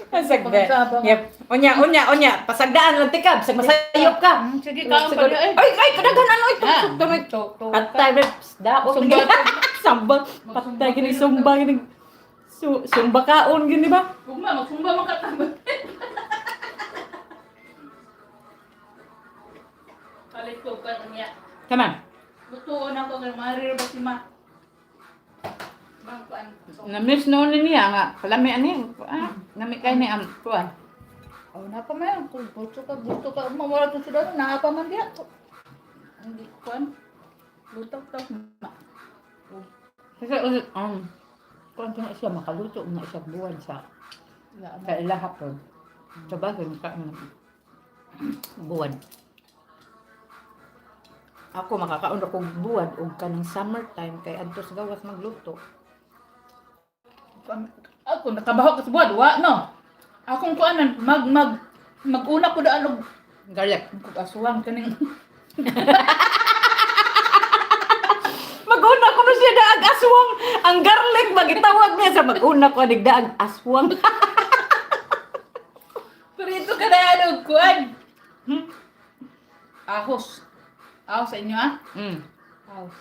Pasagda. Pangasabo nga. Yep. Unya, unya, unya. Pasagdaan lang tikab, sa masayop ka. Sige, kaon pa diyo, eh. Ay, ay, kadaghan ano ito. Ah, Tumay to. Patay reps daot. Sumba. Samba. Patay gini sumba gini. Sumba kaon gini ba? Ugma, magsumba man ka tambal. Palit ko ka niya. Come on. Lutuon ako kay Marir ba si Ma? Bang kuan. Na-miss noon niya nga. Kalami ani. Ah, nami kay ni am kuan. Oh, napa man kung gusto ka mawala tong sudan, napa man diya. Hindi ko kuan. Lutaw taw ma. Kasi kuan na siya makaluto na siya buwan sa Wala sa ilaha po. Sa bagay maka buwan. Ako makakaon ako og buwan og kanang summertime kay adto sa gawas magluto. Kuan- Ako nakabaho ka sa buwan, wa no. Akong kuanan mag mag maguna ko daan og Garlic. og aswang kaning Maguna ko na siya daag aswang. Ang garlic magitawag niya sa maguna ko anig daag aswang. Pero ito Og kuan. Ahos. Ahos sa inyo ah. Ahos.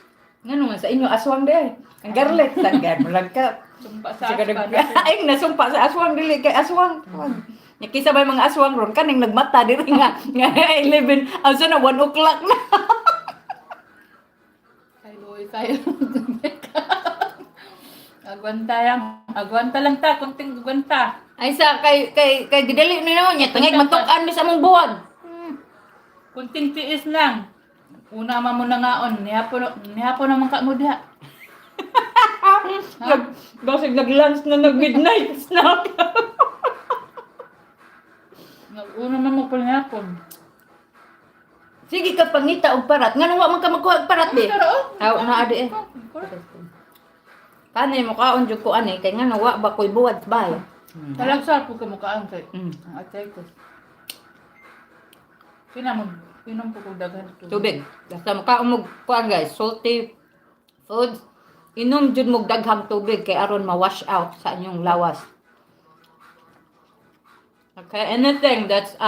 Ngano nga sa inyo aswang de. Ang garlic tanggan mo lang ka. Sumpa sa Sige aspa. ay nasumpa sa aswang, dili kay aswang. Nya kisa may mga aswang ron kaning nagmata diri nga 11 asa na 1 o'clock na. Kay Loy kayo. Agwanta lang. Agwanta lang ta. Kunting agwanta. Ay sa kay kay kay gidali ni naman nya tangig matuk-an mi sa among buwag. Kunting tiis lang. Una man mo nangaon. Nihapon naman ka mo diha. Nag basig nag-lunch na, nag midnight snack. Una man mo panihapon. Sige ka pangita og parat. Ngano wa man ka magkuha og parat di? Pero oh. Aw na adi eh. Kanay mo kaon jud ko ani kay ngano wa ba koy buwad bay. Talagsa po ka mukhaan kay. Ang arthritis. Kinamon, inom po kong daghan tubig. Tubig. Basta makaon mo kuan guys, salty foods. Inom jud mo daghang tubig kay aron ma-wash out sa inyong lawas. Okay, anything that's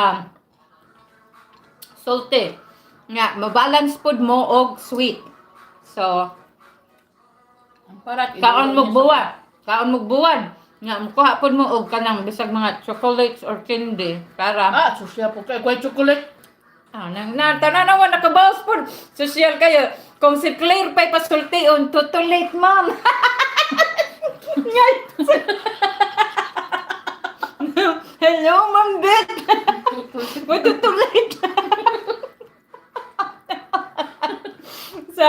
salty. Nga, mabalance pud mo og sweet. So, Ang parat. kaon mo iluto niya sa- buwan. Kaon mo buwan. Nga, mukuha pud mo og kanang bisag mga chocolates or candy para Ah, susya po kayo. Kuya chocolate. Ah, nang na tananawa nakabawas po. Social kayo. Kung si Claire pa'y pasultion, too late, ma'am. Ngay. Hello, Ma'am Beth. We're too late. Sa,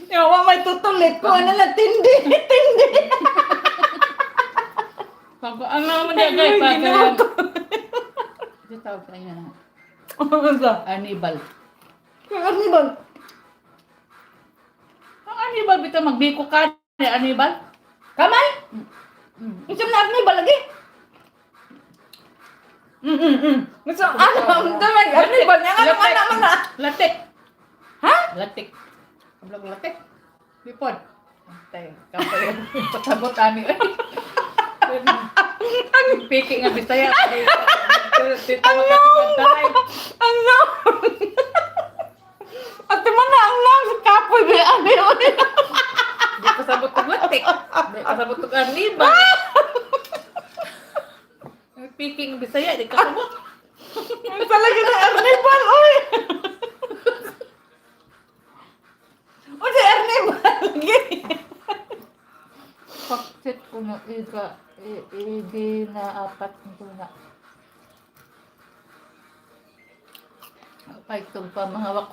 yung wa may tutulit ko, ano lang, tindi, tindi. Pag ano naman niya guys, Ay, pag ginawa ko. Ito tawag sa inyo na. Ano Anibal. Ano ba? Ang Anibal bitaw magbiko ka ni Anibal. Kamay? Isang na ba lagi? Gusto, ano, ang damay, ano ba? Nga, ano, ano, ano, Latik. Ha? Latik. Kablog latik. Lipod. Antay, kapay. Patabot ani. Ang piki nga Bisaya. Ang naong! Ang naong! At man na, ang naong sa kapoy, ba, ano yun? Di kasabot og latik. Di kasabot og Anibal. Ang piki nga Bisaya, di kasabot. Ang talaga na Arnibal, oy! O si Arnibal, lagi. Paksit ko na ika, idi na apat ko na. Paitong pa mga wak.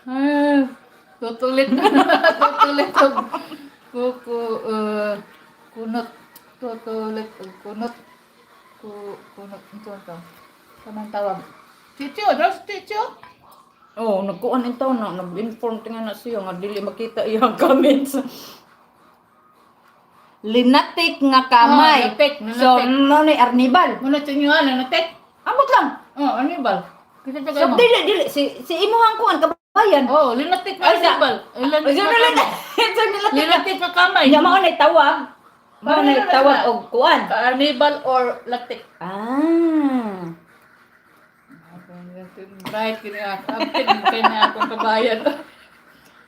Ay, tutulit na. Tutulit og kuku kunot. Tutulit og kunot. Kunot. Ito, ito. Tamang tawag. Chicho, dos chicho. Oh, nagkuan in taon na, nag-inform tinga na siya nga dili makita iyang comments. Linatik nga kamay. Oh, linatik, linatik. So, mo ni Arnibal. Muna sa inyo, ano, natik? Ambot lang. Oh, Anibal. Kita So, dili, dili. Si imuhang kuan, kabayan. Oh, linatik na Ay, Anibal. So, Linatik na nila, kamay. so, nila, Linatik na kamay. Nya mao na tawag. Mao na Paano na tawag sila? og kuan. Anibal or latik. Ah. Right, kini ako. Ampin, kini akong kabayan.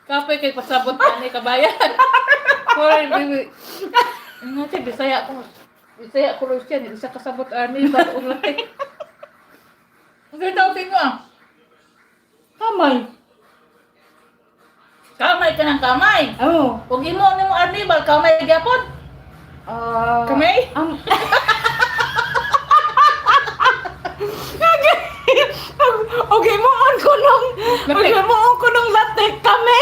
Kapoy kay pasabot na ni kabayan. Hoy, bibi. Nga siya, Bisaya ko. Bisaya ko rin siya. Hindi siya kasabot Anibal or latik. Ang ganda ko ah. Kamay. Kamay ka ng kamay. Oh. Kung imo ni mo Anibal, kamay gyapon. Ah. Kamay? Okay mo on ko nung okay mo on ko nung latte kami.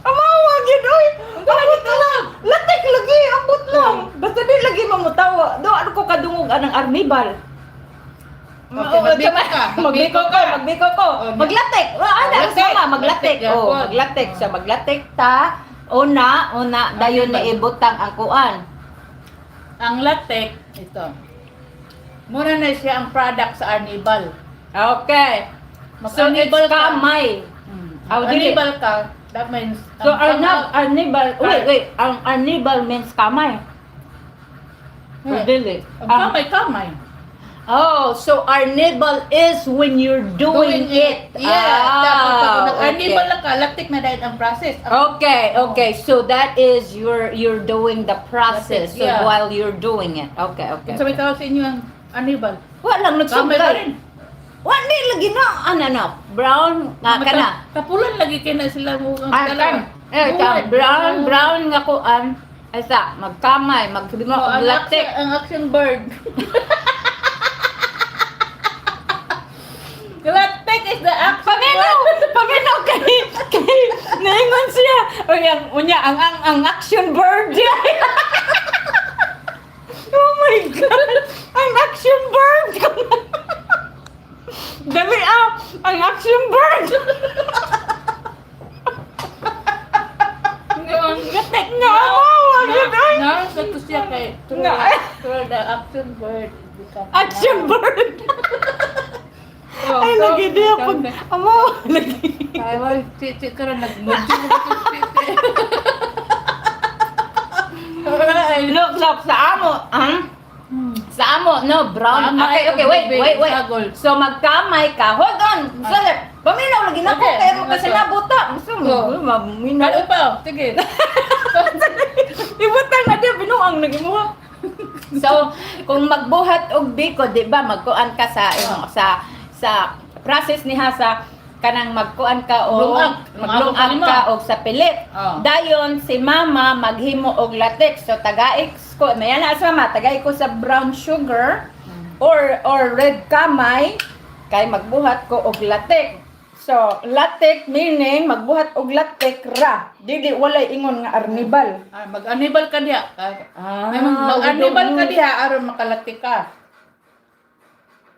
Amawa gid oy. Ambot lang. Latek lagi, ambot lang. Basta di lagi mamutawa. Do ano ko kadungog anang arnibal. Okay, magbiko ka. Magbiko ko, magbiko ko. Oh, Maglatek. Wa ana Maglatek. sama maglatek. Latek, Oh, yapon. maglatek sa maglatek ta. Una, una dayon na ibutang ang kuan. Ang latek, ito. Muna na siya ang product sa Arnibal. Okay. So it's Mag-Arnibal ka. kamay. Mm. Aw, dili. Arnibal ka, That means So, ang arnibal, wait, wait, ang arnibal means kamay. Or dili? Ang kamay, kamay. Oh, so arnibal is when you're doing it. Yeah. Ah, Tapos pag okay. nag-arnibal lang ka, latik na dahil ang process. Okay. So that is you're doing the process, so while you're doing it. Okay. Kung sabi tawag sa inyo ang arnibal. Wa lang Kamay pa nagsugkay. rin. Wa ni lagi na ano na brown nga kana. Kapulan lagi kay na sila mo ang Ah, dalawa. kan. Eh, ka, Buhay. brown brown nga kuan. Asa magkamay, maghimo Oh, og ang latik. action, ang action bird. Latik is the action Paminaw, paminaw kay naingon siya. Oy, ang unya ang action bird. Oh my God. Ang action bird. Dali ah, ang action bird. Latik. Nga mo, wag yun ay. Na, sa to siya kay through, Na. through the action bird. Become Action bird. Oh, Ay, so, lagi diya pag amo lagi. Ay, wal, chi chi karon nagmudyo ko chi chi. Ay, Look, look, sa amo, ah? Sa amo, no, brown. Kamay, Okay, wait, gabi, wait, wait. sagol. So magkamay ka. Hold on. Sorry. Paminaw lagi na ko Okay, kaya mo kasi okay. nabuta. Gusto mo, Go. maminaw. Ano pa? Sige. Ibutang na diya binuang nagimuha. So, kung magbuhat og biko, di ba, magkuan ka sa sa sa process niha sa kanang magkuan ka o Lungag. maglungag Lungag ka og sa pilit. Oh. Dayon si mama maghimo og latex. So tagaik ko, may ana sa mama, tagaik ko sa brown sugar or red kamay kay magbuhat ko og latex. So, latex meaning magbuhat og latex ra. Dili walay ingon nga arnibal. Ah, mag-anibal ka diha. Ah, May mag-anibal ka diha aron makalatik ka.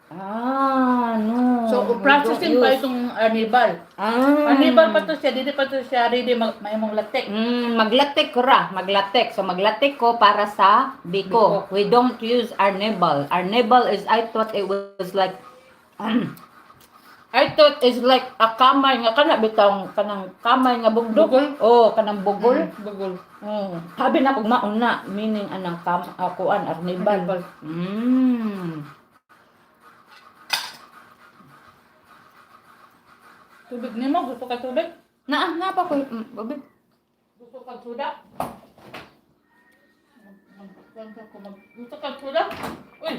Ah, no. So, We processing don't pa use. itong anibal. Ah. Anibal pa to siya, dili pa to siya ready mag mahimong latik. Maglatik ra, maglatik. So maglatik ko para sa biko. Biko. We don't use arnibal. Arnibal is, I thought it was like I thought is like a kamay nga kana bitong kanang kamay nga bugdog. Bugol? Oh, kanang bugol. Bugol. Sabi na kog mauna meaning anang kam akuan arnibal. Arnibal. Tubig nimo, gusto ka tubig? Na, na pa ko. Babe. Gusto ka suda? Gusto ka suda? Uy,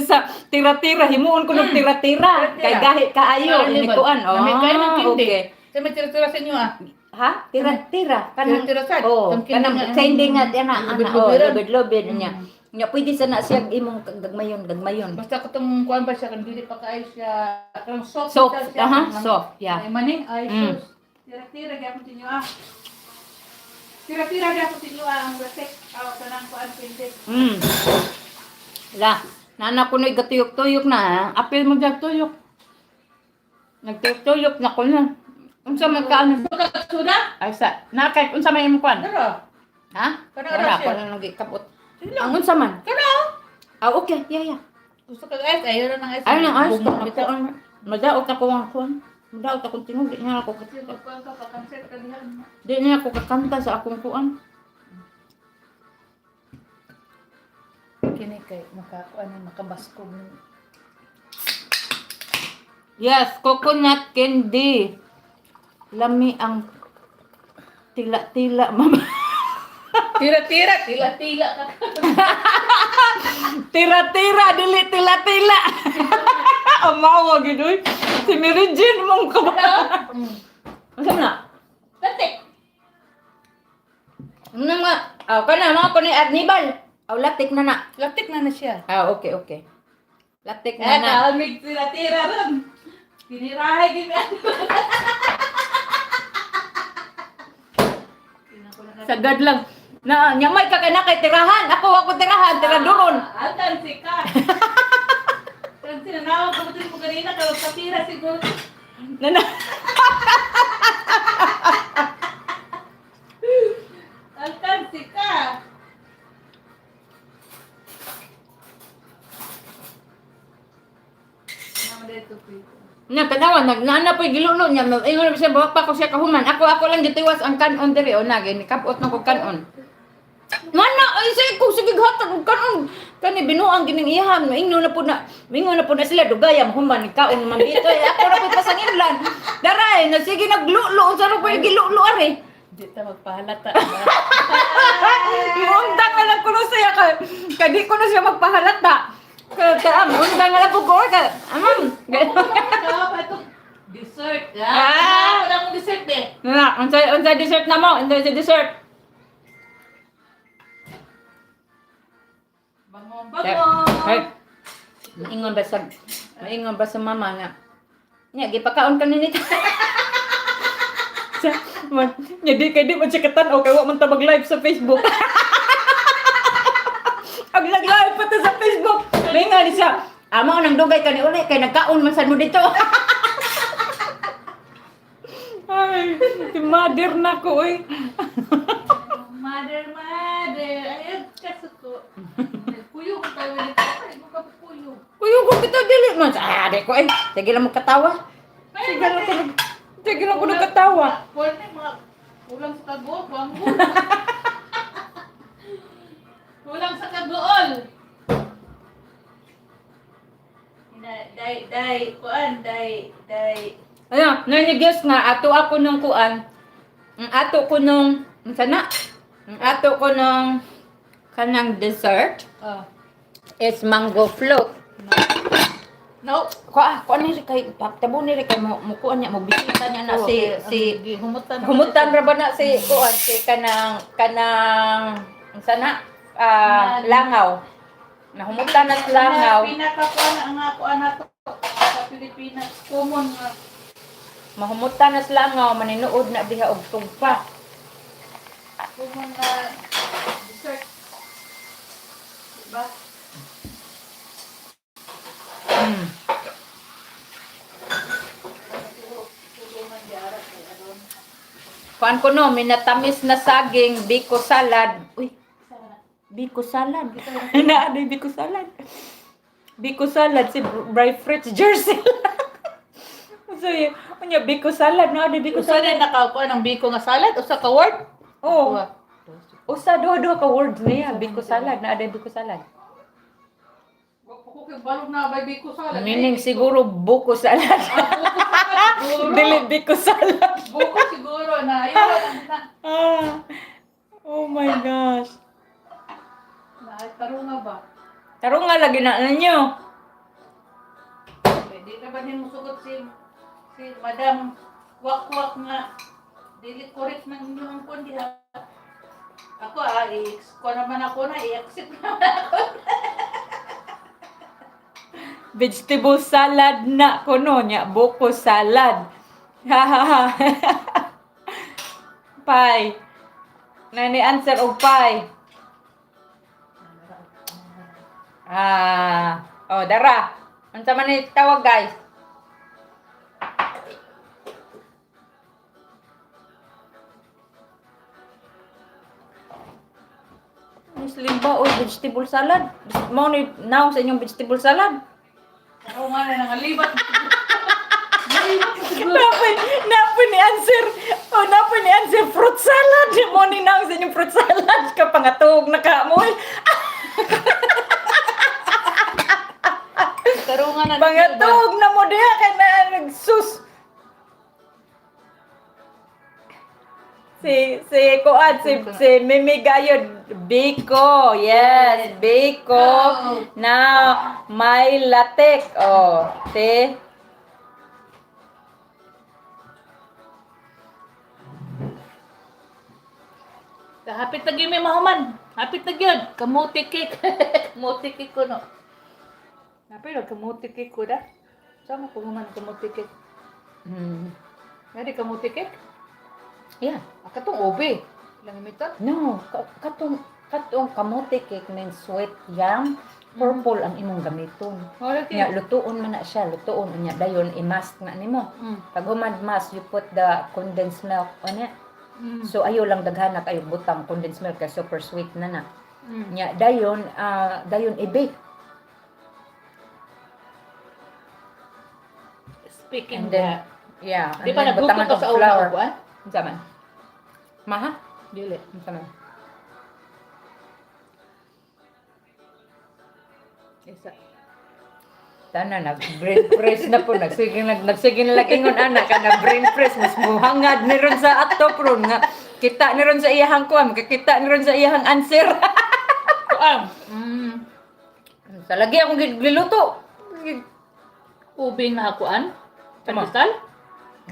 Sa tira-tira himuon ko ng tira-tira kay Tira-tira. gahi kaayo Arnibal. ini kuan. Oh, Namit kayo ng kindi. okay. Sa may tira-tira sa inyo ah. Ha? Tira-tira. Kanang Tira-tira sad. Oh, Kang kindi kanang nga, candy nga ana ana oh, lubid-lubiran. lubid-lubid niya. Nya pwede sa na siya imong gagmayon, gagmayon. Basta katong kuan pa siya, kung dili pa kaayo siya, kanang soft. Soft, siya, aha, kanang- soft, yeah. Ay, maning, ay, sus. Tira-tira, gyapon sa inyo ah. Tira-tira, gyapon sa inyo ah, ang latik. Aw, kanang kuan pindi. La, nana ko na gatuyok-tuyok na. Ha? Apil mo dyan tuyok. Nagtuyok-tuyok na ko na. Unsa man ka ano? Gusto ka suda? Ay sa, na kay unsa may imong kuan? Dara. Ha? Kana Wala ra ko siya. na nagikapot. Sige lang. Ang unsa man? Kana. Ah, okay. Yeah. Gusto ka ice? Ayaw na ng ice. Ay nang ayos ko. Bumang bitaw. Madaot ako ang kuan. Madaot akong tingog. Di niya ako Kasi magkuan ka, pa-cancel ka diha. Di niya ako kakanta sa akong kuan. Kini kay makakuan ni makabaskog ni. Yes, coconut candy. Lami ang tila-tila, mama. Tira-tira, tila-tila ka. Tira-tira, dili tila-tila. Amawa gid oy. Si Mary Jane mong kaba. Unsa man na? Latik. Ano nga? Ah, kana mga kuno Arnibal. Aw latik na na. Latik na na siya. Ah, okay. Latik na Eh, na. kalmig tira-tira ron. Tinirahay gid. Sagad lang. Na, nyamay ka kana kay tirahan. Ako ako tirahan, tiraduron. Altan si ka. Tansi na nawag ko mo kanina kay patira siguro. Na na. Altan si ka. Naman dito, Pito. Nya tanawa nag naana po'y gilulo niya. Ingon siya buhak pa ko siya kahuman. Ako lang gitiwas ang kanon diri o na gini kapot na ko kanon. Mana ay say ko sige hatag og kanon. Kani binuang gining iham ingno na pud na mingon na pud na sila dugaya mahuman kaon man dito. Ay, ako ra pud pasanginlan. Daray na sige naglulo unsa ra po'y gilulo ari. Di ta magpahalata. Muundang na lang kuno siya kay kay di ko na siya magpahalata. Kay kay undang na lang ko ko kay amam. Dessert. Ah. Ah, wala akong dessert eh. Na, unsa dessert na mo? Unsa dessert? Bango, bango. Hey. Maingon ba sa mama nga? Nya gipakaon ka ni nito. Sa man, nya di kay di man siya katan-aw kay wa man ta mag-live sa Facebook. Ag nag-live pa ta sa Facebook. Maingon ni siya. Amo nang dugay ka ni uli kay nagkaon man sad mo dito. Ay, si mother na ko oy. Mother, mother. Ayun, kasuko. Kuyog ko tayo dito. Ay, ko kuyog. Kuyo ko kita dili man. Ah, di ko eh. Sige lang mo katawa. Sige lang ko nagkatawa. Wala na mga kulang sa kagool. Banggo. Kulang sa kagool. Day, day, kuan, day, day. Ano, nanigis nga ato ako nung kuan. Ang ato ko nung unsa na? Ang ato ko nung kanang dessert Ah. is mango float. No. Kuan kuan ni kay tabo ni kay mo mo kuan niya mo bisita niya na si si humutan. humutan ra ba na si kuan si kanang kanang unsa na? Ah, langaw. Nahumutan na sa langaw. Pinaka kuan ang kuan nato sa Pilipinas common nga. Mahumutan na sa langaw maninuod na diha og tugpa. Common na dessert. Diba? Kuan ko no, minatamis na saging, biko salad. Uy, biko salad. Na ano yung biko salad? Biko salad si Bri Fritz Jersey. So, unya biko salad na ano biko Usa salad. na nakakuan ang biko nga salad usa ka word. Oh. Usa duha duha ka words niya, biko salad na ano biko salad. Ko kay balog na bay biko salad. Meaning siguro buko salad. Ah, buko salad siguro. Dili biko salad. Buko siguro na ayun na. Ah. Oh my gosh. Na tarunga ba? Tarunga lagi na ninyo. Pwede na ba din musugot si si Madam Wakwak nga dili correct ng inyong kuan diha. Ako ah, i ko naman ako na i-accept naman ako. Vegetable salad na kuno niya, buko salad. Ha ha ha. Pie. Nani answer og pie. Ah, oh dara. Unsa man ni tawag, guys? Muslim ba o vegetable salad? Mao ni now sa inyong vegetable salad. Ako nga na nangalibat. Napoy ni answer. Oh, napoy ni answer fruit salad. Mo ni nang sa inyong fruit salad ka pangatog na ka mo. Tarungan na. Pangatog na mo diha kay na nagsus. Si kuan si Mimi Gayod Biko. Yes, Biko. Now may latik. Oh, si Hapit na gyud may mahuman. Hapit na gyud. Kamuti cake. Kamuti cake ko no. Napay no kamuti cake ko da. Sama ko human kamuti cake. Nari kamuti cake? Yeah. Ah, katong ube. Ilang imitan? No, katong kamote cake means sweet yam, purple ang imong gamiton. Wala Nya lutuon man na siya, lutuon unya dayon i-mask na nimo. Pag human mask, you put the condensed milk on it. So ayo lang daghan na kayo butang condensed milk kay super sweet na na. Nya dayon dayon i-bake. Speaking And then, that. Yeah. Di And pa then nagluto butangan ka og sa una flour. og kuan? Unsa man? Maha? Dili. Unsa man? Isa. Tana nag brain press na po, nagsige nag nagsige na lang ingon ana ka na brain press, mas muhangad ni ron sa atop ron nga kita ni ron sa iyahang kuan, makakita ni ron sa iyahang answer. Kuan. Sa lagi akong giluto. Ubi nga kuan. Tama. Pandesal?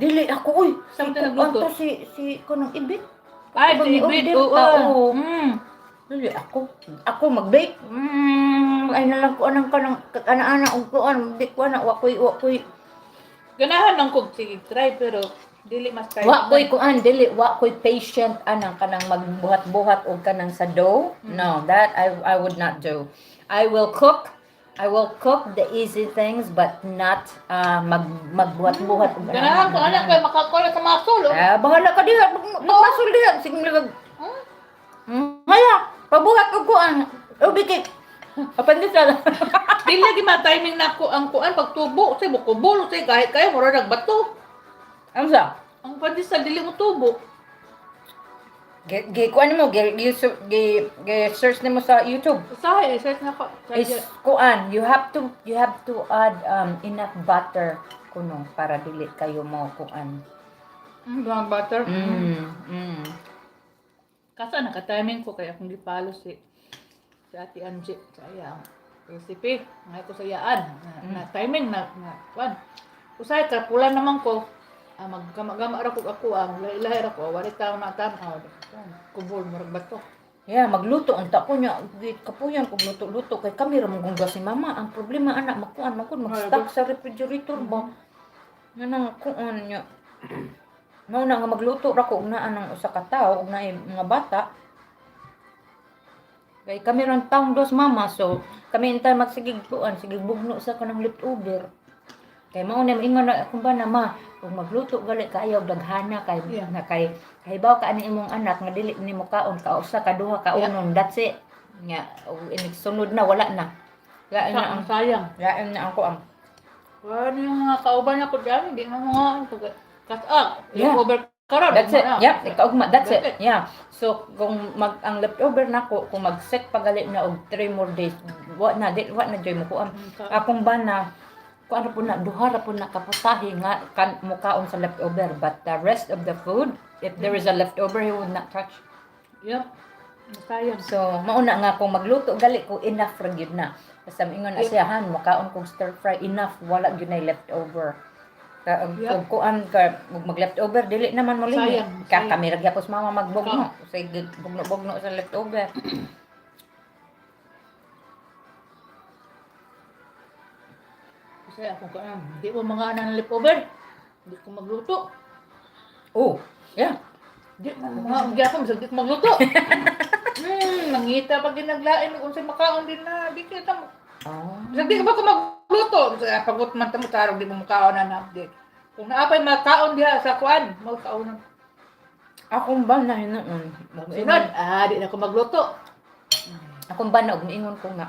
Dili ako uy. Saan Si ka nagluto? kuan to, si kanang ibit. Ay, Ako si ni Ibit. order Oo. ta, oo. Dili ako. Ako mag-bake. Ay na lang ko anang kanang ana-ana og kuan, di ko ana, wa koy Ganahan lang kog sige try pero dili mas try. Wa ko'y kuan, dili wa ko'y patient anang kanang magbuhat-buhat og kanang sa dough. No, that I would not do. I will cook. I will cook the easy things but not magbuhat-buhat og Ganahan ko ana kay makakuha sa mga sulo. Ah, bahala ka diha, magmasol diha. Sige mag. Haya, pabuhat og kuan. Ubi cake. Apandesal. Dili lagi ma-timing na ako ang kuan pagtubo say mukubol say kahit kay mura nagbato. Ano sa? Ang pandesal dili mo tubo. Gi gi kuan mo, gi gi gi, gi search nimo sa YouTube. Usahay search na ko. Is kuan, you have to add enough butter kuno para dili kayo mo kuan. Brown butter. Kaso naka-timing ko kay akong gipalo si Ate Angie sa iyang recipe. Ngay ko sa iyaan na timing na kuan. Usahay kapulan naman ko. Ah, maggama-gama ra ko ako ang lahi-lahi ra ko wala taw na tan-aw. Kubol murag bato. Yeah, magluto unta ko nya, kapuyan kog luto-luto kay kami ra mong si mama. Ang problema anak makuan man kun mag-stuck sa refrigerator ba. Nga nang kuan nya. Mao na nga magluto ra ko og naa nang usa ka tawo og naay mga bata. Kay kami ron taong dos mama, so kami intay magsigig kuan, sige bugno sa kanang leftover. Kay mao na maingon na akong bana, ma, kung magluto gali kaayo daghana kay na kay kahibaw ka ani imong anak nga dili nimo kaon ka usa ka duha ka unon, that's it. Nga og inig sunod na wala na. Lain na ang Ang sayang. Lain na ang kuan. Wala yung mga kauban ako dyan, hindi na mga kasag. Leftover karon. That's it. na. Yeah, ikaugma. That's That's it. Yeah. So kung mag ang leftover nako, kung mag-set pagali na og 3 more days, wa na di wa na joy mo kuan. Akong bana kuan po na, duha ra po na kaputahe nga kan mukaon sa leftover, but the rest of the food, if there is a leftover, he would not touch. Yep. Sayang. So mauna nga kung magluto gali ko, enough ra gyud na. Basta moingon na siya, han mukaon kog stir fry, enough, wala gyud nay leftover. Ka og og kuan ka og mag leftover dili naman mo limi. Sayang, Ka sayang. kami ra gyapon sa mama magbugno. Sige bugno-bugno sa leftover. Kasi ako ka, hindi mo mga anak ng leftover. Hindi ko magluto. Oh, yeah. Di mo mga hindi ako, di ko magluto. Mangita pag ginaglain kung sa makaon din na, di kita mo. Oh. Bisag di ka ba ko magluto? Bisag pagot man tamo tarong di mo makaon na na. Di. Kung naapay makaon diha sa kuan, magkaon. Akong ba na hinuon? Sunod, di na ko magluto. Akong ba na og niingon ko nga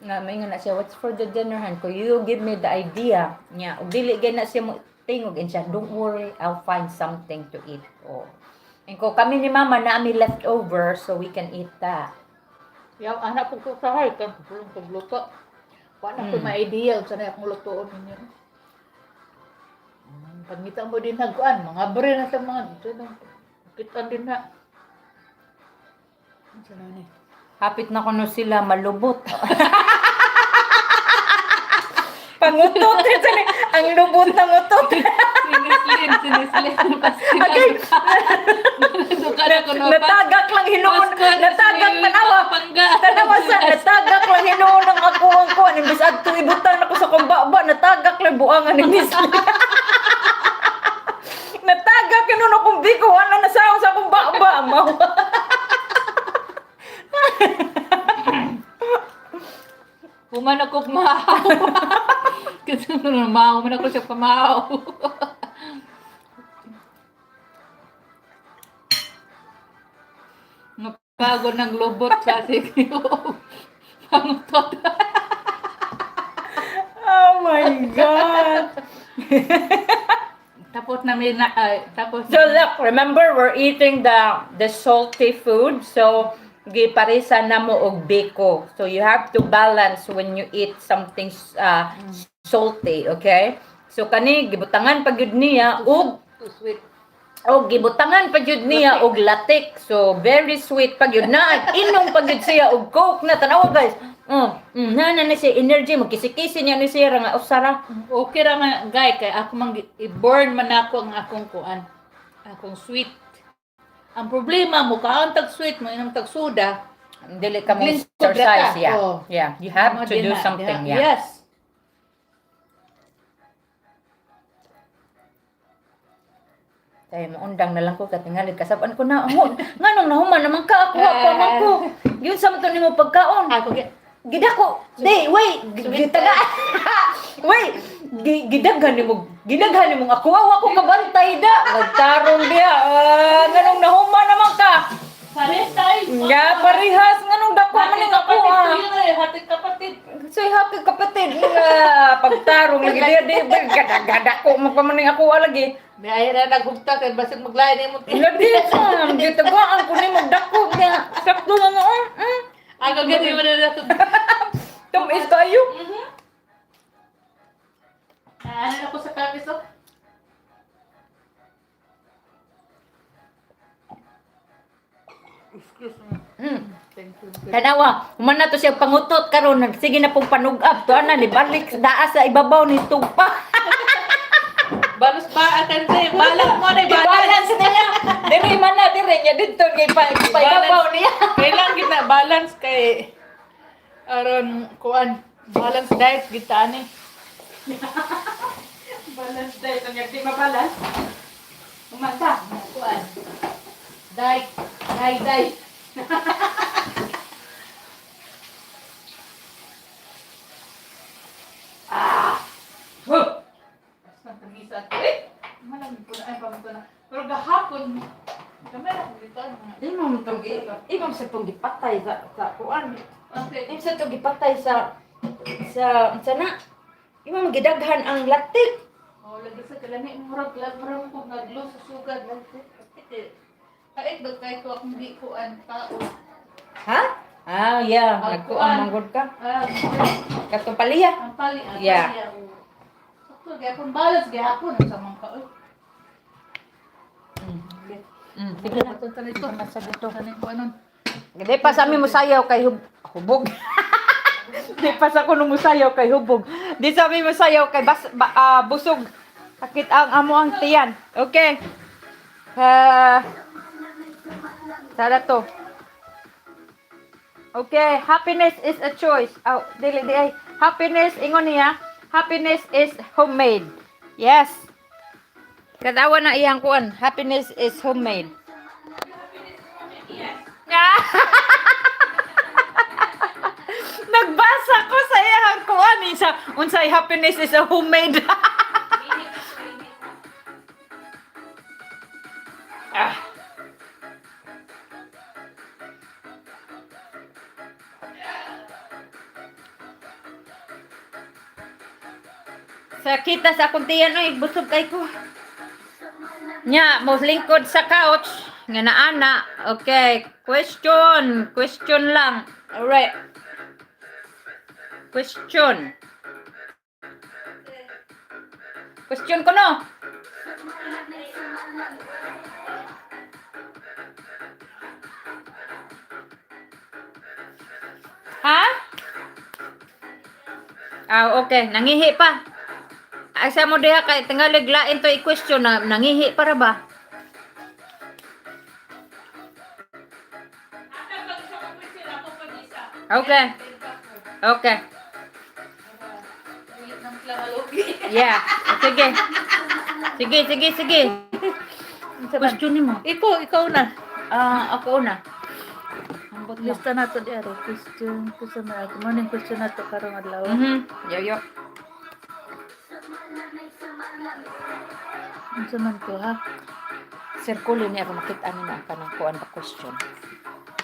maingon na siya, "What's for the dinner, han?" Ko, "You give me the idea." Nya og dili gay na siya mo tingog and siya, "Don't worry, I'll find something to eat." Oh. And ko kami ni mama na ami leftover so we can eat that. Yaw, anak po ko sa hay, kan pulong kog luto. Wala ko may idea unsa na akong lutoon ninyo. Pagngita mo din nagkuan, mga bre na sa mga dito na. Kitan din na. Unsa na ni? Hapit na kuno sila malubot. Pangutot ang lubot ng utot. Sinislin, sinislin. Okay. Duka na kuno. Natagak lang hinuon, natagak tanawa. Pangga. Tanawa sa natagak lang hinuon ang ako ang kuan imbis adto ibutang nako sa kumbaba, natagak lang buangan ni Miss Lee. Natagak hinuon akong biko wala na saon sa kumbaba mao. Human ako maaw. Kasi maaw man ako siya pamaaw. Napagod ng lobot sa sikyo. Pangutot. Oh my God. Tapos na may na, ay, tapos So look, remember we're eating the salty food. So giparisa na mo og biko. So you have to balance when you eat something salty, okay? So kani gibutangan pa gyud niya og too sweet. Og gibutangan pa gyud niya og latik. So very sweet pa gyud na. Inom pa gyud siya og Coke na, tanawa, guys. Na na siya energy, magkisi-kisi niya ni siya nga usara. Okay ra man guy kay ako man i-burn man ako ang akong kuan. Akong sweet. Ang problema mo kaon tag sweet mo, inom tag soda. Dili ka mo Lingkod exercise, ra ka. yeah. Oh. Yeah, you have Mo to din do na, something, diha. Yeah. Yes. Tay maundang na lang ko katingali kasab-an ko na amo. Nganong nahuman naman ka ako pa man ko. Yun sa man to nimo pagkaon. Ako gi Gidako. Di, wait, gitaga. Wait, gidaghan nimo, gidaghan nimo ako wa ko kabantay da. Nagtarong diha. Ah, nganong nahuman naman ka? Parehas tayo. Nga parehas, nganong dako man ning ako ah. Hati kapatid. So happy kapatid nga pagtarong lagi diha di gada ko magpamaning ako ah, lagi. May ay na naghugta kay basig maglain nimo. Lagi sa gitagaan ko nimo dako niya. Sakto na nga. Ako gani mo na nato. Tumis kayo. Ano ako sa kapis oh. Excuse me. Thank you. Tanawa, human na to siya pangutot karon, sige na pong panugab to ana ni balik daa sa ibabaw ni tugpa. Balos ba akan say balance mo na balance. I-balance niya. Diri man na diri niya didto kay pa ibabaw niya. Kailangan kita balance kay aron kuan balance diet kita ani. Balance diet ang di mabalance. Umanta. Kuan. Diet, diet, diet. Huh. Basta tagisa. Eh, malang ko na ay pamunto na. Pero gahapon gamay ra ko dito ang mga. Di mo tong imam sa tong gipatay sa kuan. Okay. Imam sa tong gipatay sa na. Imam gidaghan ang latik. Oh, lagi sa kalami murag lag murag ko naglo sa sugad. Kait ba kay ko akong di kuan tao. Ha? Ah, yeah, Ang nagkuan kuan. manggod ka. Ah, Katong paliya. ang pali ang Yeah. pali, oh. Sakto gyapon balance gyapon sa mga ka. Oy. Sige na. Ito tanay ko nasa dito kanay ko anon. Di pa sa amin musayaw kay hubog. Di pa sa kuno musayaw kay hubog. Di sa amin musayaw kay busog. Sakit ang amo ang tiyan. Okay. Ah. Sana to. Okay, happiness is a choice. Oh, dili di ay. Happiness ingon niya, happiness is homemade. Yes. Kadawa na iyang kuan. Happiness is homemade. Nagbasa ko sa iyang kuan eh, sa unsay happiness is a homemade. Ah. Sakita sa akong tiyan oy, busog kay ko. Nya, mo lingkod sa couch nga naana. Okay, question, question lang. Alright. Question. Question ko no. Ha? Ah, okay. Nangihi pa. Asa mo diha kay tingalig lain to i-question na nangihi para ba? Okay. Okay. Yeah. Sige. Sige, sige, sige. Question mo. Ikaw, ikaw na. Ah, ako una. Ambot lang. Lista na to di aro. Question, question na ako. Morning question na to karong adlaw. Yo yo. Unsa man to ha? Circle niya ako makita ni na ang kanang kuan ba question.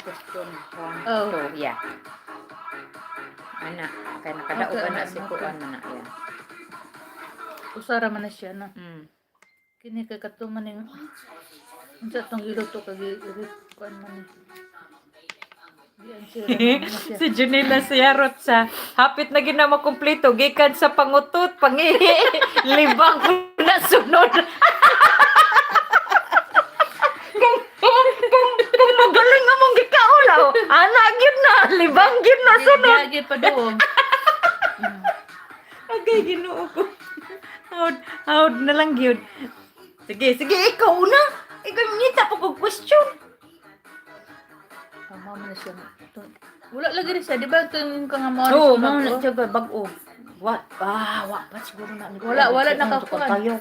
Question one, Oh. two, yeah. Ana, kay nakadaog Okay, ana si okay. kuan na na, yeah. Usara man na siya na. Kini kay kato man ning unsa tong giluto kay kuan man ni. Diyan siya man na siya. Si Junila Siyarot sa hapit na gina makumpleto gikan sa pangutot, pangihi, libang ko na sunod. Kung magaling nga mong gikaulaw, ana gyud na, libang gyud na sunod. Gagi pa doon. Okay, Ginoo ko. Howd, howd na lang gyud. Sige, sige, ikaw na. Ikaw ngita pa kog question. Tama man na siya. Wala lagi rin siya, di ba? Ito yung ka nga mga Oo, mao na siya bag-o. Wa, ah, wa pa siguro na. Wala, wala Siya nakakuan. katayo.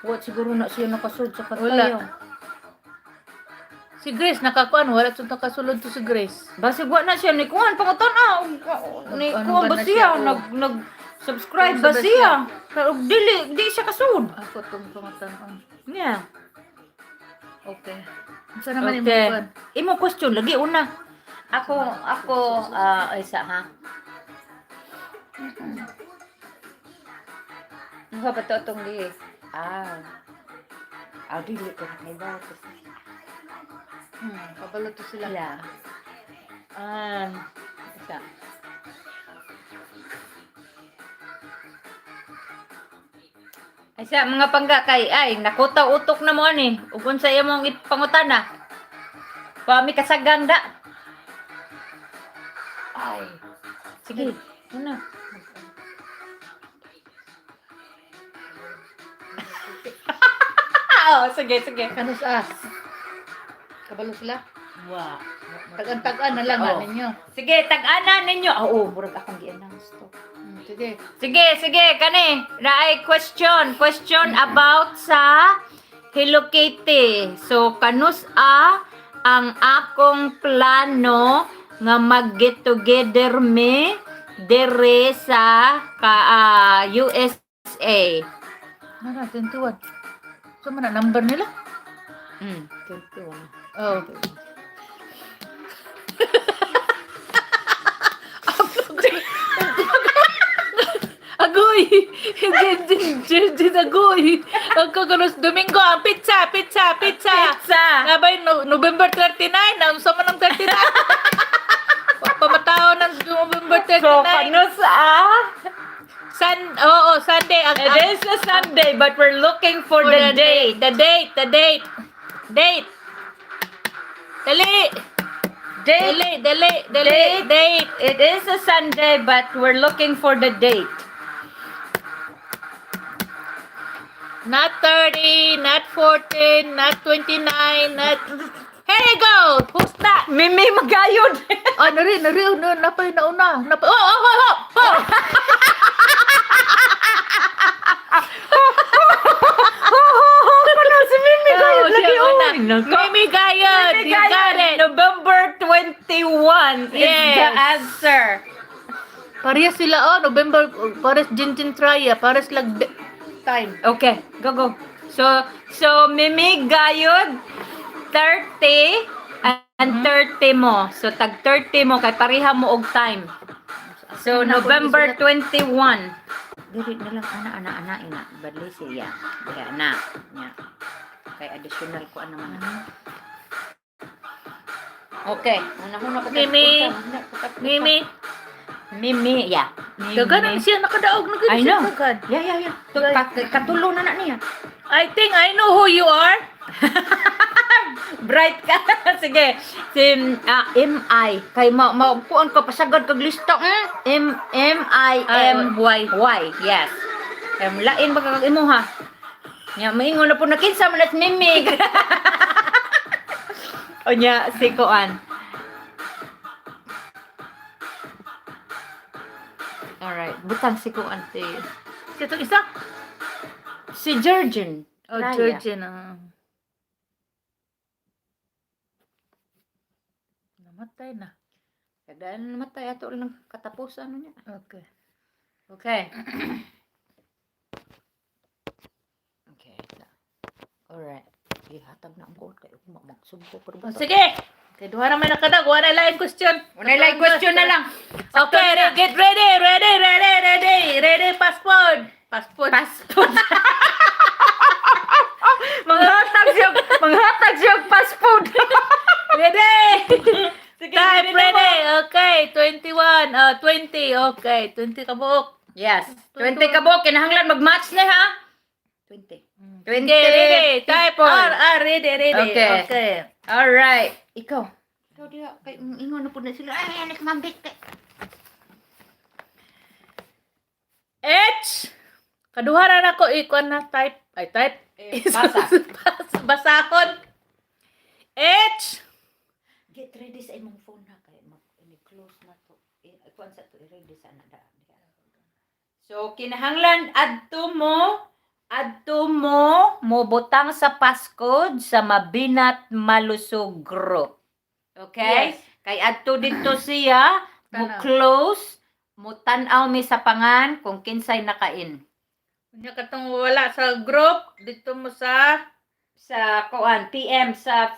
Wa siguro na siya nakasud sa Wala. katayo. Si Grace nakakuan, wala to nakasulod to si Grace. Basig wa na siya ni kuan pangutan ah. Ni Ano kuan ba ba na siya siya, oh. nag nag subscribe ba Ba siya? Pero dili di siya kasud. Ako tong pangutan. Yeah. Okay. Unsa naman imong Okay. kuan? Imo question lagi una. Ako ah isa ha. Ano ba to itong di? Ah. Ah, dili ko na kay ba. Kabalo to sila. Wala. Isa. Ay sa mga pangga kay ay nakuta utok na mo ani ug unsa imong ipangutana. Pa mi kasaganda. Ay. Sige, una. Oh, sige, sige. Ano sa as? Kabalo sila? Wa. Tag-an-tag-an na lang Oo. oh. Ninyo. Sige, tag-ana ninyo. Oo, murag akong gi-announce to. Sige. Sige, sige, kani. Naay question. Question about sa Hello Kitty. So, kanus a ang akong plano nga mag-get together me dere sa ka, ah, USA. Nara, 21. So man na number nila? 21. Oh. Agoy! Jin, jin, jin, jin, agoy! Ang kagalos, Domingo, ang pizza, pizza, pizza! Pizza! Ngabay, no, November 39, ang sama ng 39. Pamatao ng November 39. So, kanus a? Oo, Sunday. Ang, It is a Sunday, but we're looking for the date. The date, the date. Date. Dali. Date. Dali, dali, dali, date. It is a Sunday, but we're looking for the date. Not 30, not 14, not 29, not... Here you go! Who's that? Mimi Magayod. Ah, nari, nari, no, napay nauna. Napay, oh! Ano si Mimi Gayod Oh, lagi siya oh. una. Nako. Mimi Gayod, Mimi you got Gayod, it. November 21 is the Yes. answer. Parehas sila, oh, November, pares Jinjin Traya, pares lag time. Okay, go go. So Mimi Gayod 30 and 30 mo. So tag 30 mo kay pareha mo og time. So November 21. Dili na lang ana ana ana ina. Badli siya. Dili ana. Nya. Kay additional ko ano man. Okay, una una ko. Mimi. Mimi, Mimi, yeah. Mimi. daghan siya nakadaog na gud I siya know. daghan. Yeah. To, katulo na na niya. I think I know who you are. Bright ka. Sige. Si ah, M I kay ma maupuan ka pasagad kag lista. M M I M Y. Y. Yes. Em lain ba kag imo ha? Nya maingon na po na kinsa man at Mimi. Onya si Kuan. Alright, butang si Kuan si Siya itong isa? si Georgian. Oh, Raya. Georgian. Ah. Namatay na. Dahil namatay ato lang katapusan ano niya. Okay. Okay. Okay. Alright. Ihatag na ang gold kayo kung magsugpo pero Oh, sige! Okay, duha na may nakadag. Wala na laing question. Wala laing question na lang. Okay, get ready, ready, ready, ready. Ready, passport. Passport. Passport. Manghatag siya passport. Ready! Sige, Type ready na mo. ready. Okay, 21. 20. Okay, 20 ka buok. Yes. 20 ka buok, kinahanglan mag-match na ha. 20. 20. Okay, ready. Type people. R, R, ready, ready. Okay. Okay. All right. Ikaw. Ikaw diha kay ingon na pud na sila. Ay, anak mambit kay. H. Kaduha ra nako ikuan na type. Ay, type. Eh, basa. Basahon. H. Get ready sa imong phone ha kay mag close na to. Eh, kuan sa to i-ready sa na da. So kinahanglan adto mo mobutang sa passcode sa Mabinat Malusog group. Okay? Yes. Kay adto didto siya mo Tanaw. close, mo tan-aw mi sa pangan kung kinsay nakain. Unya katong wala sa group dito mo sa Sa kuan PM sa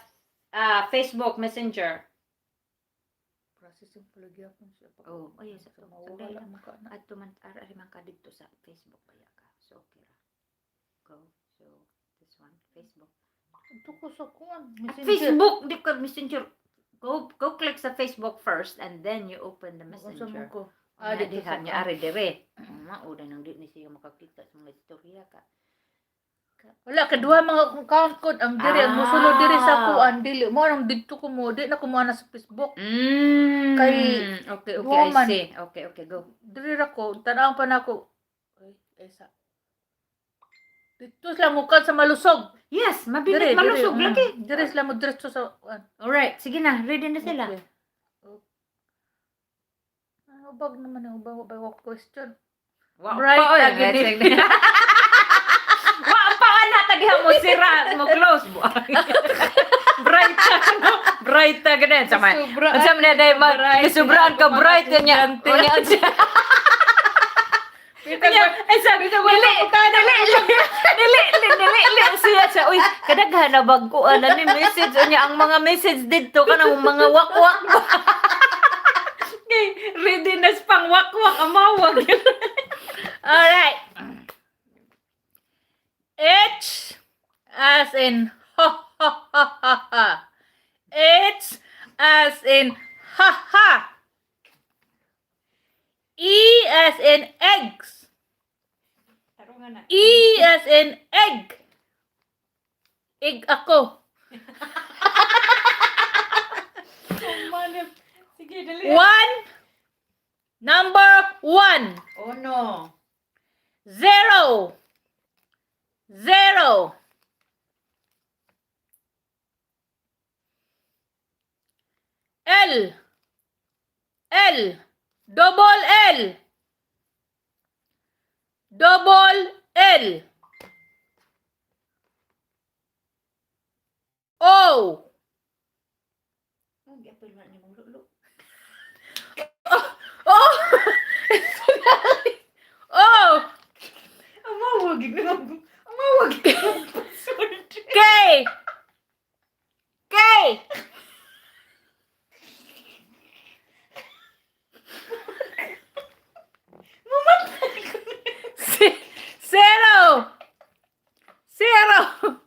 Facebook Messenger. Processing pala gyapon siya. Oh, ay, sa Mawala man ka na. Adto man ari man ka didto sa Facebook kaya ka. So okay ra. Go. So this one, Facebook. Ito ko sa kuan. At Facebook, di ka Messenger. Go go click sa Facebook first and then you open the Messenger. Messenger. Ko. Ah, Ah, dito diha sa niya ari dire. Mao nang di ni siya makakita sa mga istorya ka. Wala kaduha mga account code ang diri ang mosulod diri sa Ah. kuan dili mo nang didto ko mo di na ko mo na sa Facebook. Kay Okay, duha I man. see. Okay, go. Diri ra ko tan-awon pa nako. Ay, ay sa. Dito sila mo sa Malusog. Yes, Diri, Mabinat Malusog diri, lagi. Diri sila mo diretso sa kuan. Alright, sige na, ready na sila. Okay. Ang ubag naman ang ubag ubag ubag question. Wa Bright pa, oy, agad eh. Wa pa ana tagiha mo sira mo close. Bright ta no? Bright ta ganun sa man. Sobra- Unsa man day mag Bright. sobraan ka bright niya. Unya unsa. Unya ay sabi ko dili dili dili dili dili siya siya uy kadaghan na bag ko ana ni message unya ang mga message didto kanang mga wakwak. Kay ready na sa pang wakwak amawag. Alright. H as in ha ha ha ha ha. H as in ha ha. E as in eggs. E as in egg. Egg ako. Sige, dali. One. Number 1. Oh no. 0. 0. L. L. Double L. Double L. O. Oh, giapil man ni mong lulo. Oh! O. Amawag na. Amawag. K. K. 0. 0.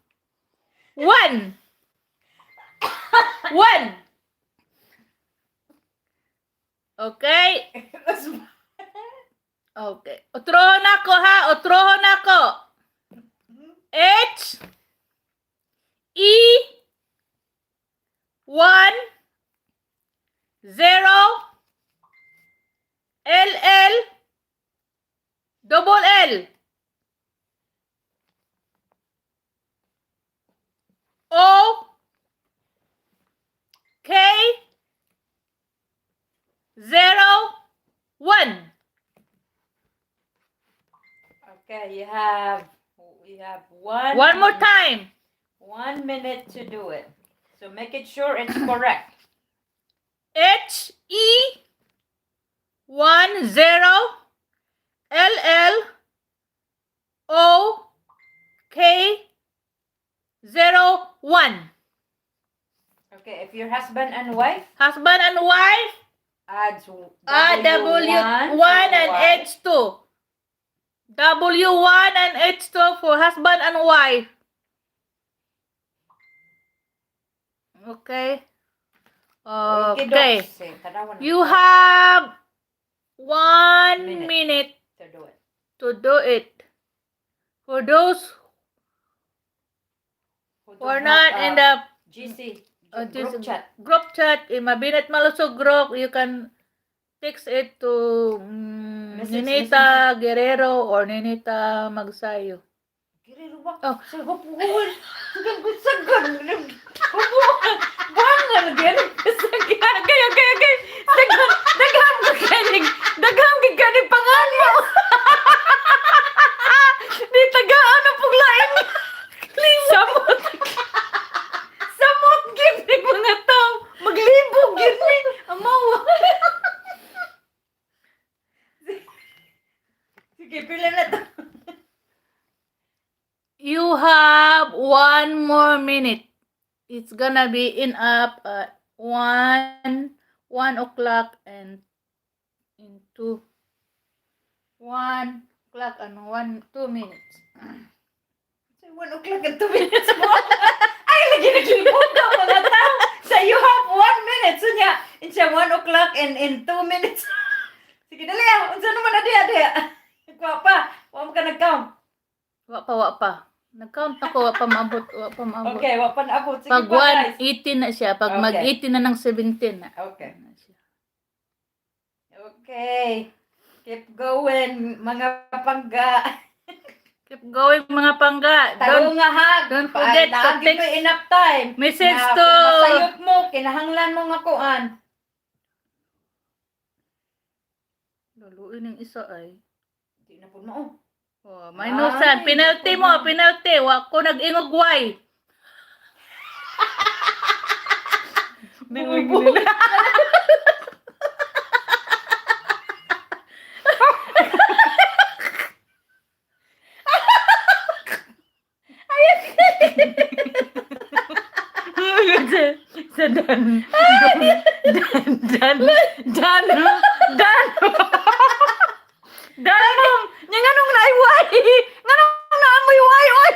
1. 1. Okay. Okay. Otrohon ako ha. Otrohon ako. H E 1 0 L L double L O K 0 1. Okay, you have one One more time. 1 minute to do it. So make it sure it's correct. H E 1 0 L L O K 0 1. Okay, if your husband and wife Husband and wife adds A W W 1 and Y. H 2. W1 and H2 for husband and wife. Okay. Okay. You have 1 Minute. minute To do it. to do it. For those who are not in the GC this group chat. Group chat, in Mabinat Malusog group, you can text it to Message, Ninita Guerrero or Ninita Magsayo. Guerrero ba? Oh. Sa hupuhon. Sagan, sagan. Hupuhon. Bangal, gani. Sagan. Kaya, kaya, kaya. Sagan. Daghang ka kaning. Daghang ka kaning pangan mo. Di tagaan na pong lain. Samot. Samot gid ni mga tao. Maglibog gid ni. Amaw. Sige, pila na to. You have one more minute. It's gonna be in up at 1 o'clock and in 2, 1 o'clock and 1, 2 minutes. 1 o'clock and 2 minutes mo. Ay, lagi naglibog ka mga tao. Sa you have 1 minute. So niya, siya 1 o'clock and in 2 minutes. Sige, dali ah. Unsa naman na diya, diya. Kuha pa. Wa mo ka nag-count. Wa pa, wa pa. Nag-count ako, wa pa maabot, wa pa maabot. Okay, wa pa naabot. Sige Pag pa, guys. 1:18 na siya, pag Okay. mag-18 na ng 17 na. Okay. Okay. Keep going, mga pangga. Keep going, mga pangga. Tago Don't nga ha. Don't forget to Naagi text ko enough time. message Na to kung masayop mo, kinahanglan mo nga kuan. Laluin yung isa ay. Di na po mao. Oh, minusan. Ay, Penalty mo, penalty. Wa ko nag-ingog why. Bubog. Sa dan dan dan dan dan dan mom nya nganong naay nganong naamoy way oy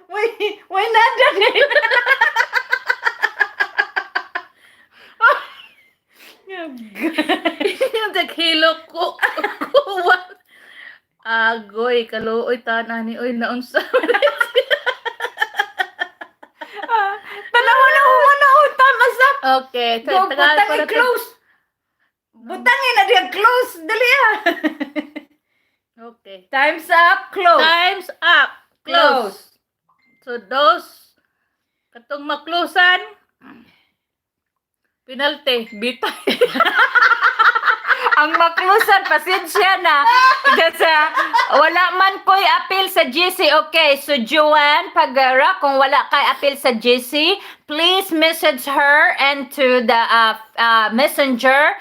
way way nada ni. Yung naghilo ko. Kuwan. Agoy, kaluoy tanan ni oy naunsa. Tanawa na human na oh, tama sa Okay, Go, tagal butang para i-close. Butangin na diya close. Dali ah. Okay. Time's up, close. Time's up. Close. So those katong maklusan, penalty bitay. Ang maklusan, pasensya na. Kasi wala man ko'y appeal sa GC. Okay, so Joanne Pagara, kung wala kay appeal sa GC, please message her and to the messenger.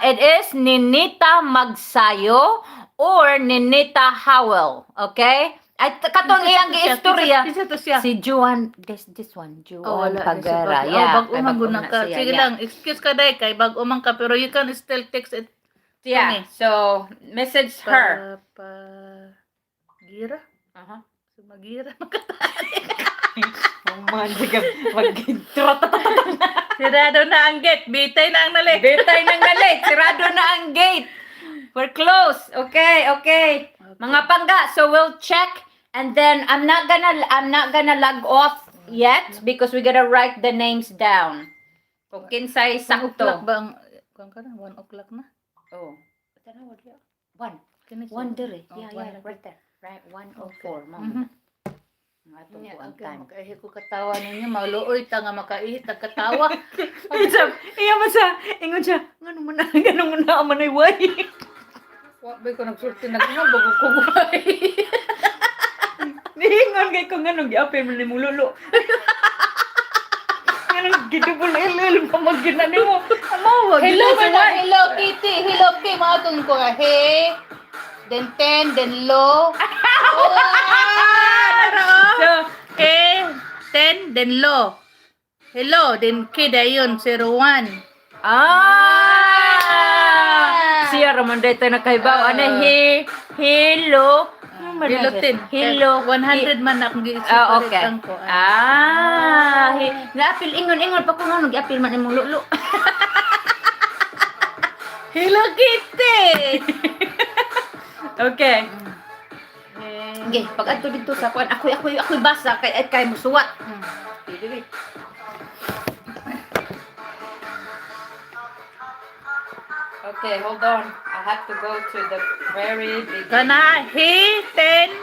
It is Ninita Magsayo or Ninita Howell. Okay? At katong iyang giistorya. Isa to siya. Si Joanne, this one, Joanne Oh, wala na siya. Pagara. Oh, Yeah, bag-o kay man bag-o guna na ka. siya, Sige yeah. lang, excuse ka dai kay bag-o man ka pero you can still text it. Yeah, me. so message her. Pa, gira. So, magira. Oh man, sige, mag Sirado na ang gate. Bitay na ang nalik. Bitay nang nalik, sirado na ang gate. We're close. Okay. Mga pangga, so we'll check and then I'm not gonna log off yet because we gotta write the names down. Kung kinsay 1 o'clock sakto. ba ang kuan ka na? 1 o'clock na. Oh. One. Kini siya. One dire. Oh, Yeah, one yeah, na. right there. Right, 1:04. Mao na. Ang atong Yeah, kuang okay, time. makaihi ko katawa ninyo. Maluoy ta nga makaihi ta katawa. Iya man siya, ingon siya, ngano man na, ngano man na man ay way. Wa ba ko nagsulti nag-ingon bago ko way. Niingon kay ko nganong giapil man nimo lulo. Nganong gidubol ilil pa magina nimo. Amaw, Hello man na, hello Kitty, hello Kitty, mga tong ko nga hey. Then 10, then low. So, Hey, 10, then low. Hello, then K dayon 01. Siya ra. man dito nakahibaw. Ano, he, hello. Ano man na siya? Hilutin. Hello. 100 man akong Ah, okay. gi-separate ko. Ah, naapil ingon-ingon pa ko nga nag-apil man imong lulo. Hello Kitty. Okay. Okay, pag adto dito sa kuan, ako'y basa kay ay kay musuwat. Dili. Okay, hold on. I have to go to the very beginning. Kana he 10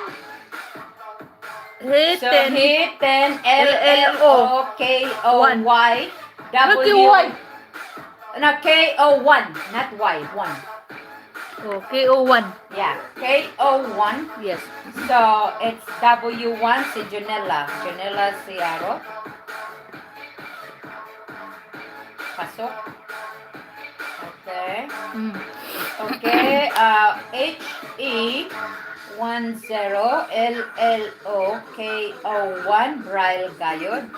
he So 10 he 10 L L O K O Y W Y. No, K O 1, not Y, 1. Oh, K O 1. Yeah, K O 1. Yes. So it's W1 si Junella. Junella Ciaro. Pasok. Okay. Okay. H E 10 L L O K O 1 Braille Gayod.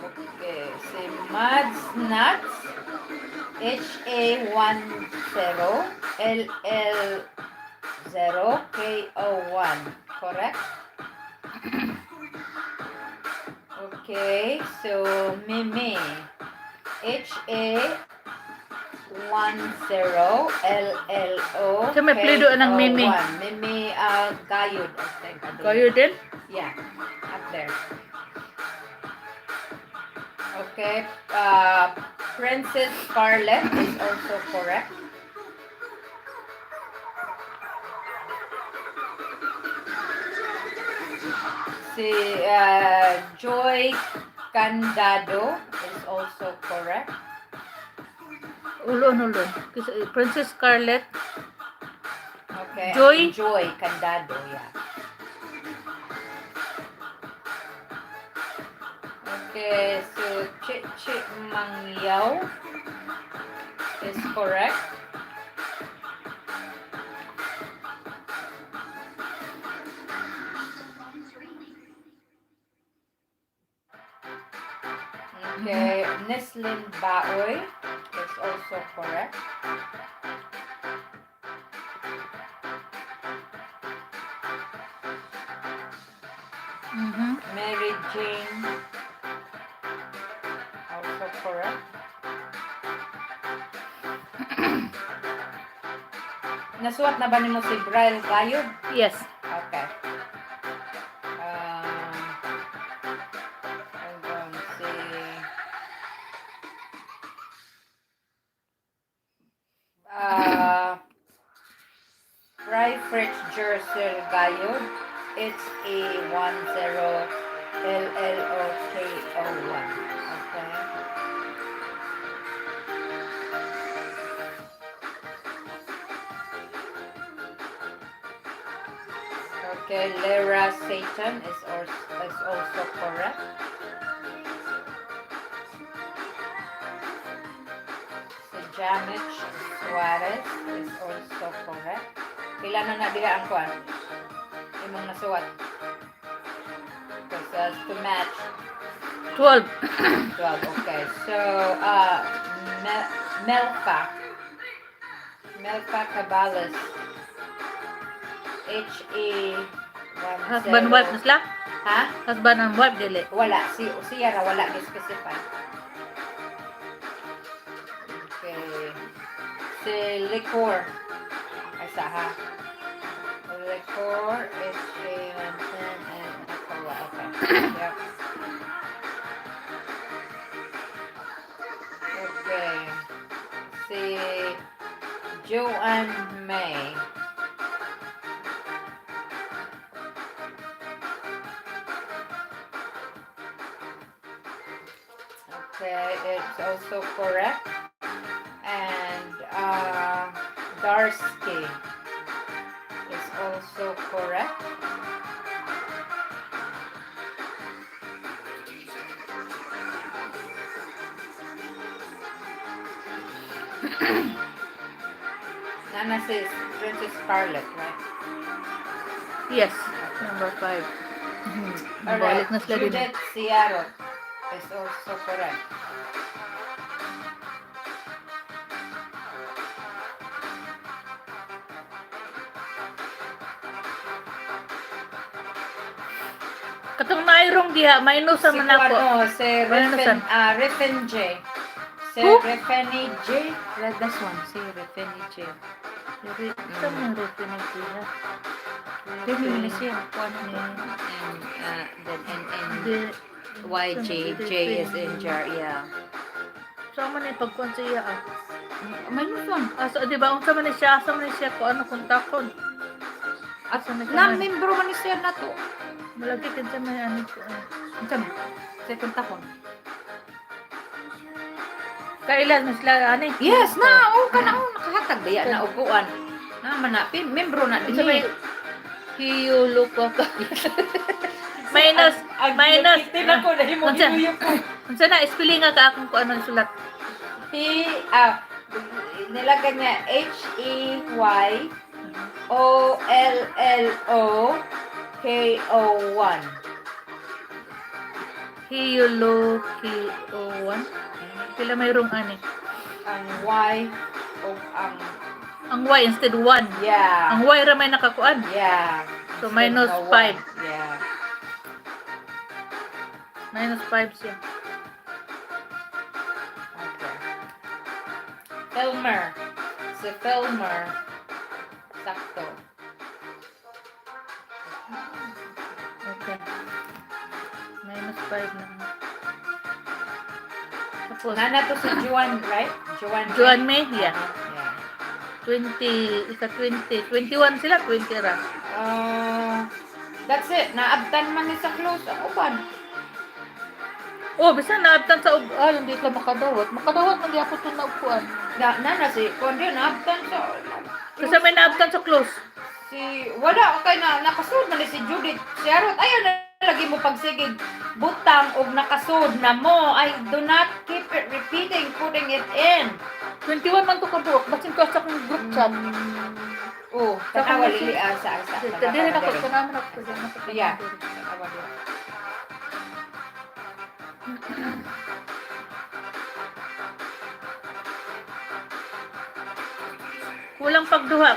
Okay, si Mads Nuts HA10 LL0 KO1, correct? Okay, so Mimi HA10 LLO Sa may plido ng Mimi. KO1. Mimi Gayod, I think. I don't Kayo din? Yeah, up there. Okay, Princess Scarlet is also correct. Si Joy Candado is also correct. Ulon, ulon. Princess Scarlett. Okay. Joy? Joy Candado, yeah. Okay, so Chichi Mangyao is correct. Okay, Neslin Baoy is also correct. Mary Jane, also correct. Nasuwat na ba nimo si Braille Gayod? Yes. Okay. Hold on, si Fry Fritz Jersey Gayod. It's a 10 L L O K O 1. Okay. Okay, Lera Satan is also correct. Si Jamich Suarez is also correct. Pila na na diha ang kuan? Imong nasuwat. Because to match 12. 12. Okay. So, Melfa. Melfa Caballes. H-A 1 Husband, wife na sila? Ha? Husband and wife, dili. Wala. Si, siya ra, wala specify. Okay. Si Licor. Ay, sa ha. Licor, H-A-110, and Nicola. Okay. Yep. Okay. Si Joanne May. Okay, it's also correct. And Darsky is also correct. Nana says Princess Scarlet, right? Yes. Number 5. Alright, Balik na sila din. Judith Ciaro is also correct. Katong nairong diha, minus Si sa man ako. ano, si Minus Refen, Refen J. Si Who? Refeni J. That's one, si Refeni J. Sa man Refeni J ha? Remi man siya, kuan ni. And then N N Y J J is in jar, yeah. Sa man ni pagkuan sa iya ah. Minus one. Asa di ba unsa man ni siya, asa man ni siya ko ano kontakon. At Sa may na membro man ni siya na to. Malagi kinsa may ano ko. Ah. Unsa man? Second takon. Kailan man sila ani? Yes, na oh kana oh nakahatag baya na og kuan. Na man na membro na Unsa may dinhi. hiyulo ko ka. Minus minus Ako dahil mo Unsa? hiluyo ko. Unsa na spelling nga ka akong kuan ang sulat. P nilagay niya H E Y O L L O K O 1. Hiyulo K O 1. Pila mayroong ani? Ang Y o ang Ang Y instead 1. Yeah. Ang Y ra may nakakuan. Yeah. So, Instead minus na one. 5. Yeah. Minus 5 siya. Okay. Filmer. Si Filmer. Sakto. Okay. Minus 5 na. Tapos, Nana to si Juan, right? Juan. Juan May, yeah. Yeah. 20, ika 20. 21 sila, 20 ra. That's it. Naabtan man ni sa close ang uban. Oh, bisa naabtan sa ah, hindi ka makadawat. Makadawat man di ako to naupuan. Na, nana si kuan din naabtan sa Kasi may naabtan sa close. Si wala okay na nakasud man ni si Judith. Si Arot ayaw na lagi mo pagsigig butang og nakasud na mo. I do not keep it repeating putting it in. 21 man to kabuok. Basin ko sa akong group chat. Oh, Sa tanawa akong lili sa. Dili na ko, kanaman ako. Dili na ko. Yeah. Tanawa dili. Kulang pagduha.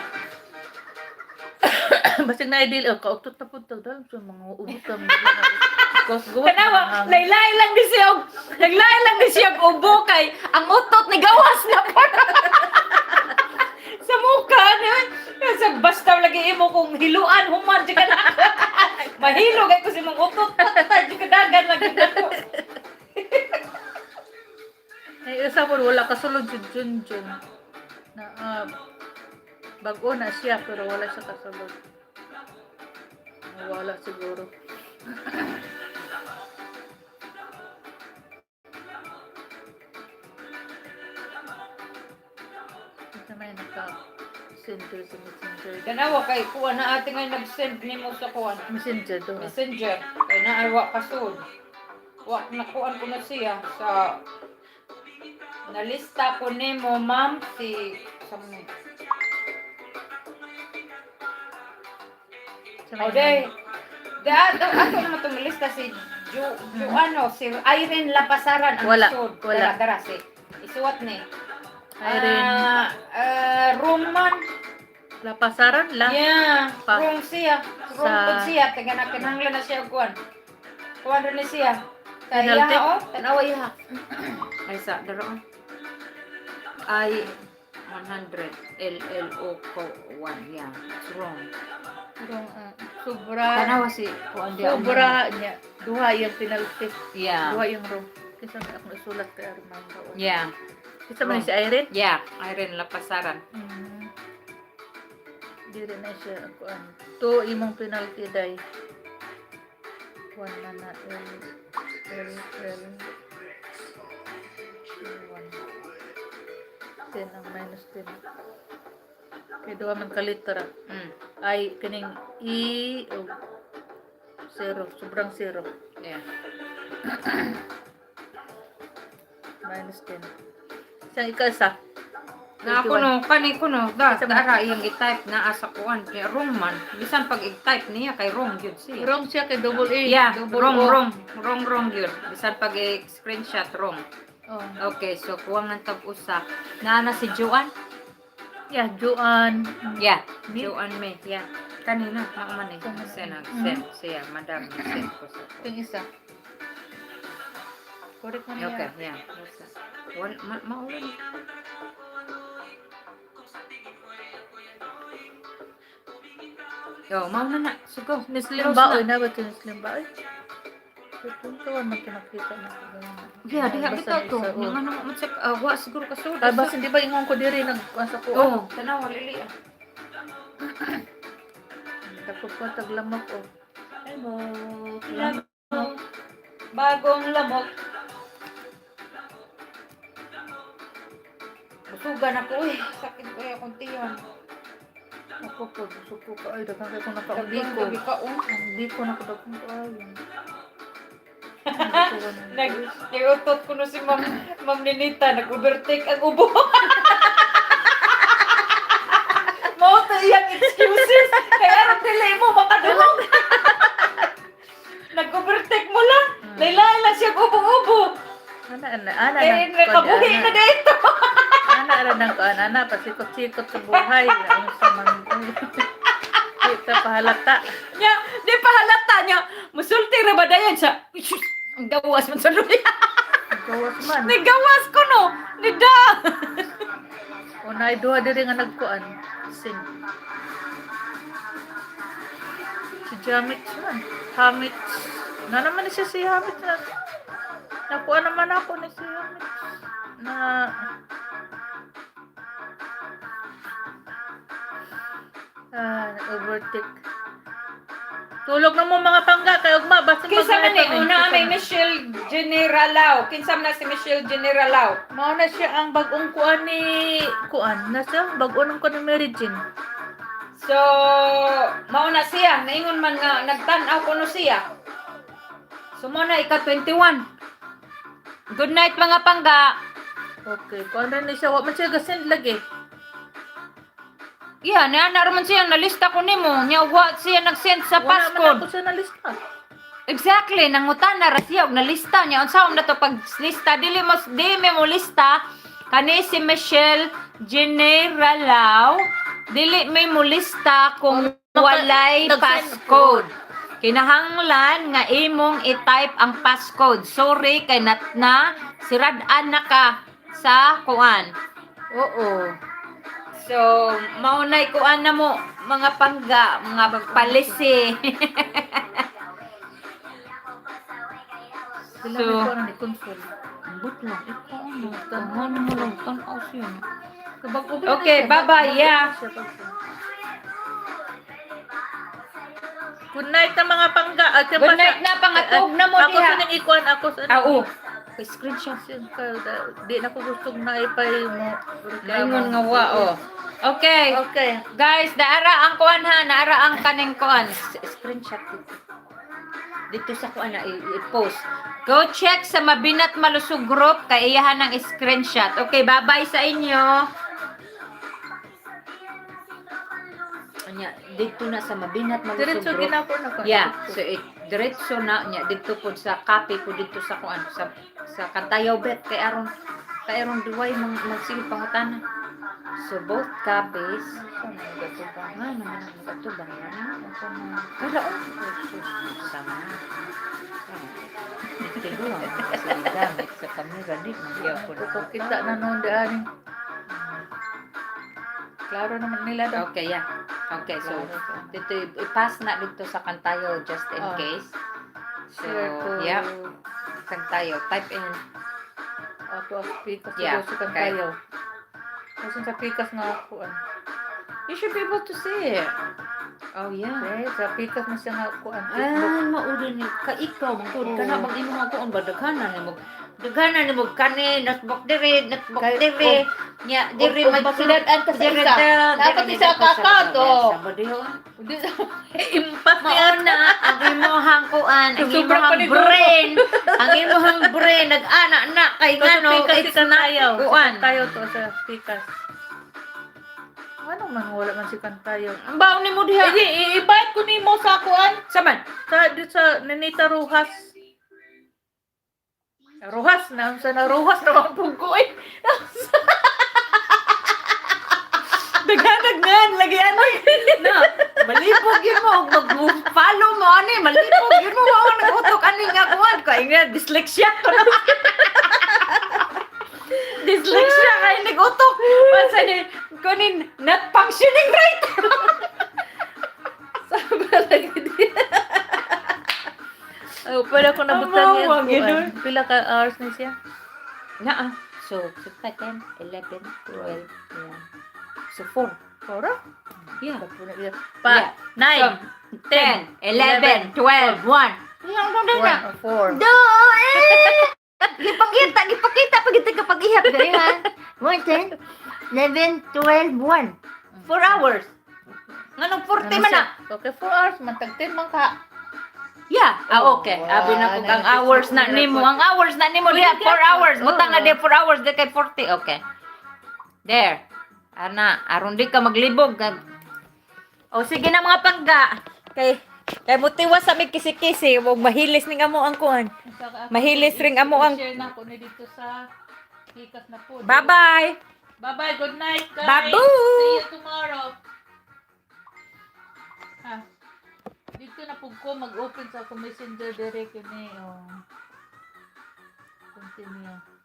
Basig na ideal, oh, kautot na po dal sa mga ubot ka. Tanawa, laylay lang ni siya og naglay lang ni siya og ubo kay ang utot ni gawas na po. Sa mukha ni sa basta lagi imo kung hiluan human di ka na. Mahilo kay ko si mong utot patay di ka dagan lagi nako. Ay, isa po, wala kasulod si Junjun. Na, bago na siya, pero wala siya kasulod. Wala siguro. Kasi may naka-center sa Messenger. Tanawa kay kuan na ate ngay nag-send nimo sa kuan. Messenger to. Messenger kay naa wa kasud. Wa nakuan ko na siya sa nalista ko nimo ma'am si sa mo. Sa O day. De ato ato naman itong lista si Ju, Ju ano, si Irene Lapasaran ang Wala, sud. wala. Dara, dara si isuwat ni. Irene. Roman. Lapasaran lang. Yeah, Pa. room siya. Room pud siya taga na kinahanglan na siya og kuan. Kuan rin ni siya. Kaya Penalty? oh, tanawa iya. Ay sa dara oh. I 100 L L O K 1. Yeah, it's wrong. Pero, sobra. Tanawa si kuan di Sobra niya. Duha yung penalty. Yeah. Duha yung wrong. Kasi may akong isulat kay Armando. Yeah. Kasi man si Irene. Yeah, Irene Lapasaran. Dili na siya ang kuan. To imong penalty day. One na na L L L 1 10 ang minus 10. Kay duha man ka litra. Ay kining E o 0, sobrang 0. Yeah. Minus 10. Sa ikaisa. Na ako no, kani ko no, da, dara iyang i-type na asa kuan, kay wrong man. Bisan pag i-type niya kay wrong gyud siya. Wrong siya kay double A. Yeah, double wrong, O. wrong, wrong, wrong gyud. Bisan pag i-screenshot wrong. Oh. Okay, so kuha nga tag usa. Naa na si Joanne? Yeah, Joanne. Yeah, Me? Joanne May. Yeah. Kanina, mao man eh. Send, send siya, madam, send ko sa. Itong isa. Correct man niya. Okay, yeah. Usa. Wal, ma, maulan. Yo, mao na na. So go. Miss Close Limba, na. oy, na ba ito Miss Limba, oy? Ito man ito nakita na. Yeah, diha Basta bitaw to. isa, oh. Nang ano mo check, wa siguro kasulod. Ah, basta di ba ingon ko diri nag sa ko. Oh, tanawa lili. Ah. Tapos ko taglamok oh. Lamok. Lamok. Bagong lamok. Busugan ako eh. Sakit ko eh akong tiyan. Ako po, busog ko ka ay daghan kay ko Daghan nakaubiko. gabi ka oh. Ang biko na ko daghan ko ay. Nag niutot ko no si Ma'am Ma'am Ninita, nag-overtake ang ubo. Mao to iyang excuses. Kaya aron dili mo makadungog. Nag-overtake mo lang. Laylay lang siya ubong-ubo. Ana ana ana. Kaya nakabuhi na dito. Ana ra nang kuan ana pasikot-sikot sa buhay. Ano sa man. Kita pahalata. Nya, di pa halata niya. Musulti ra ba dayon siya? Ang gawas man sa luya. Gawas man. Nigawas ko no. Nida. Unay duha diri nga nagkuan. Sing. Si Jamits man. Hamits. Na naman ni siya si Hamits na. Nakuha naman ako ni si Hamits. Na ah, overtake. Tulog na mo mga pangga kay ugma basta Kinsa man ni mag-live kami. una may Michelle Generalao. Kinsa man na si Michelle Generalao? Mao na siya ang bagong kuan ni kuan na siya bag-o ng kuan ni Mary Jane. So, mao na siya. Naingon man nga nagtan-aw kuno siya. So mo na ika 21. Good night mga pangga. Okay, kuan rin ni siya wa man siya gasend lagi. Yeah, niya na man siya nalista ko nimo. Nya wa siya nag-send sa Wala man passcode. ako siya nalista. Exactly, nangutan na ra siya og nalista niya. Unsa na to pag lista dili mo di mi mo lista kani si Michelle Generalao dili mi mo lista kung walay nag-send passcode. Kinahanglan nga imong i-type ang passcode. Sorry kay nat na sirad-an na ka sa kuan. Oo. So, maunay kuan na mo mga pangga, mga palisi. Sila So, may kuan ni console. Ambot lang. Ikaw ano? Tahan mo lang. Tanaw siya. Kabag-o ba na Okay, siya? bye-bye, yeah. Siya pag- Good night na mga pangga. At Good night na, pangatog na mo Ako diha. sa nang ikuan ako sa Ah, oo. Screenshot. Di na ko gusto na ipay mo. Ingon nga wa, oh. Okay. Okay. Guys, naara ang kuan ha, naara ang kaning kuan. Screenshot dito. Dito sa kuan na i-post. Go check sa Mabinat Malusog Group kay iyahan ang screenshot. Okay, bye-bye sa inyo. Anya, dito na sa Mabinat Malusog Diretso Group. ginako na ko. Yeah, so it diretso na niya dito po sa copy po dito sa kuan sa Kantayaw bet kay aron duway mang magsige pangutana. So both copies nga naman ang katubang na. Wala oh. Sama. Ito ang sa gamit sa kamera di magyapon. Ko kita na noon di ani. Klaro naman nila daw. Okay, yeah. Okay, so dito i-pass na dito sa Kantayo just in Oh. case. So, Share to yeah. Kantayo. Type in. Ato ang pikas Yeah, yeah, sa Kantayaw. Kasi sa pikas nga kuan. You should be able to see it. Oh, yeah. Eh, sa pikas na siya nga kuan. Ah, maudo ni ka ikaw man gud kana bang imong ako ang badaghanan nimo. Daghanan nimo kani nasbok diri, nasbok Kay- diri. Nya diri Og masiladaan ka sa diri isa. ta, Dapat diri isa dito ka account, oh. Sa badiho. Impas niya. Mauna ang imuhang kuan, ang Sobrang imuhang paniguro. brain, ang imuhang brain nag-ana na kay Kasi ngano pikas it's si not Kantayaw. kuan. Tayo to sa pikas. Ano man wala man si Kantayo. Ang baon nimo diha. Ay, i-invite ko nimo sa kuan. Saman. Sa di sa Nenita Rojas. Rojas na sa na Rojas na ang pugko eh. Daghanag lagi ano. Na, malipog yun mo mag-follow mo ani, malipog yun mo mao nag-utok ani nga kuan kay nga dyslexia ko na. Dyslexia kay nag-utok. Basta ni kunin not functioning right. Sabi lagi di. Ay, pala ko nabutan Amaw, niya. ang ganun. Pila ka hours na siya? Naa. So, so 10, 11, 12, 1. So 4. Ora? Yeah. Pa, Yeah. 9, 10, 11, 12, 1. Yang dong na. 1, 4. Do eh. Gipakita, gipakita pag ito kapag ihap diri ha. 1, 10, 11, 12, 1. 4 hours. Nganong 40 man na? Okay, 4 hours. Man, tag 10 man ka. Yeah. Ah, okay. Abi na ko ang hours na nimo. Ang hours na nimo diha 4 hours. Butang na diha 4 hours di kay 40. Okay. There. Ana, aron di ka maglibog. O sige na, mga pangga. Kay mutiwas sa mig kisi-kisi, ug mahilis ning amo ang kuan. Mahilis ring amo ang Share na ko ni dito sa hikas na po. Bye-bye. Bye-bye. Good night, guys. Babu! See you tomorrow. Ah, dito na pug ko mag-open sa akong Messenger direct kini. Oh. Continue.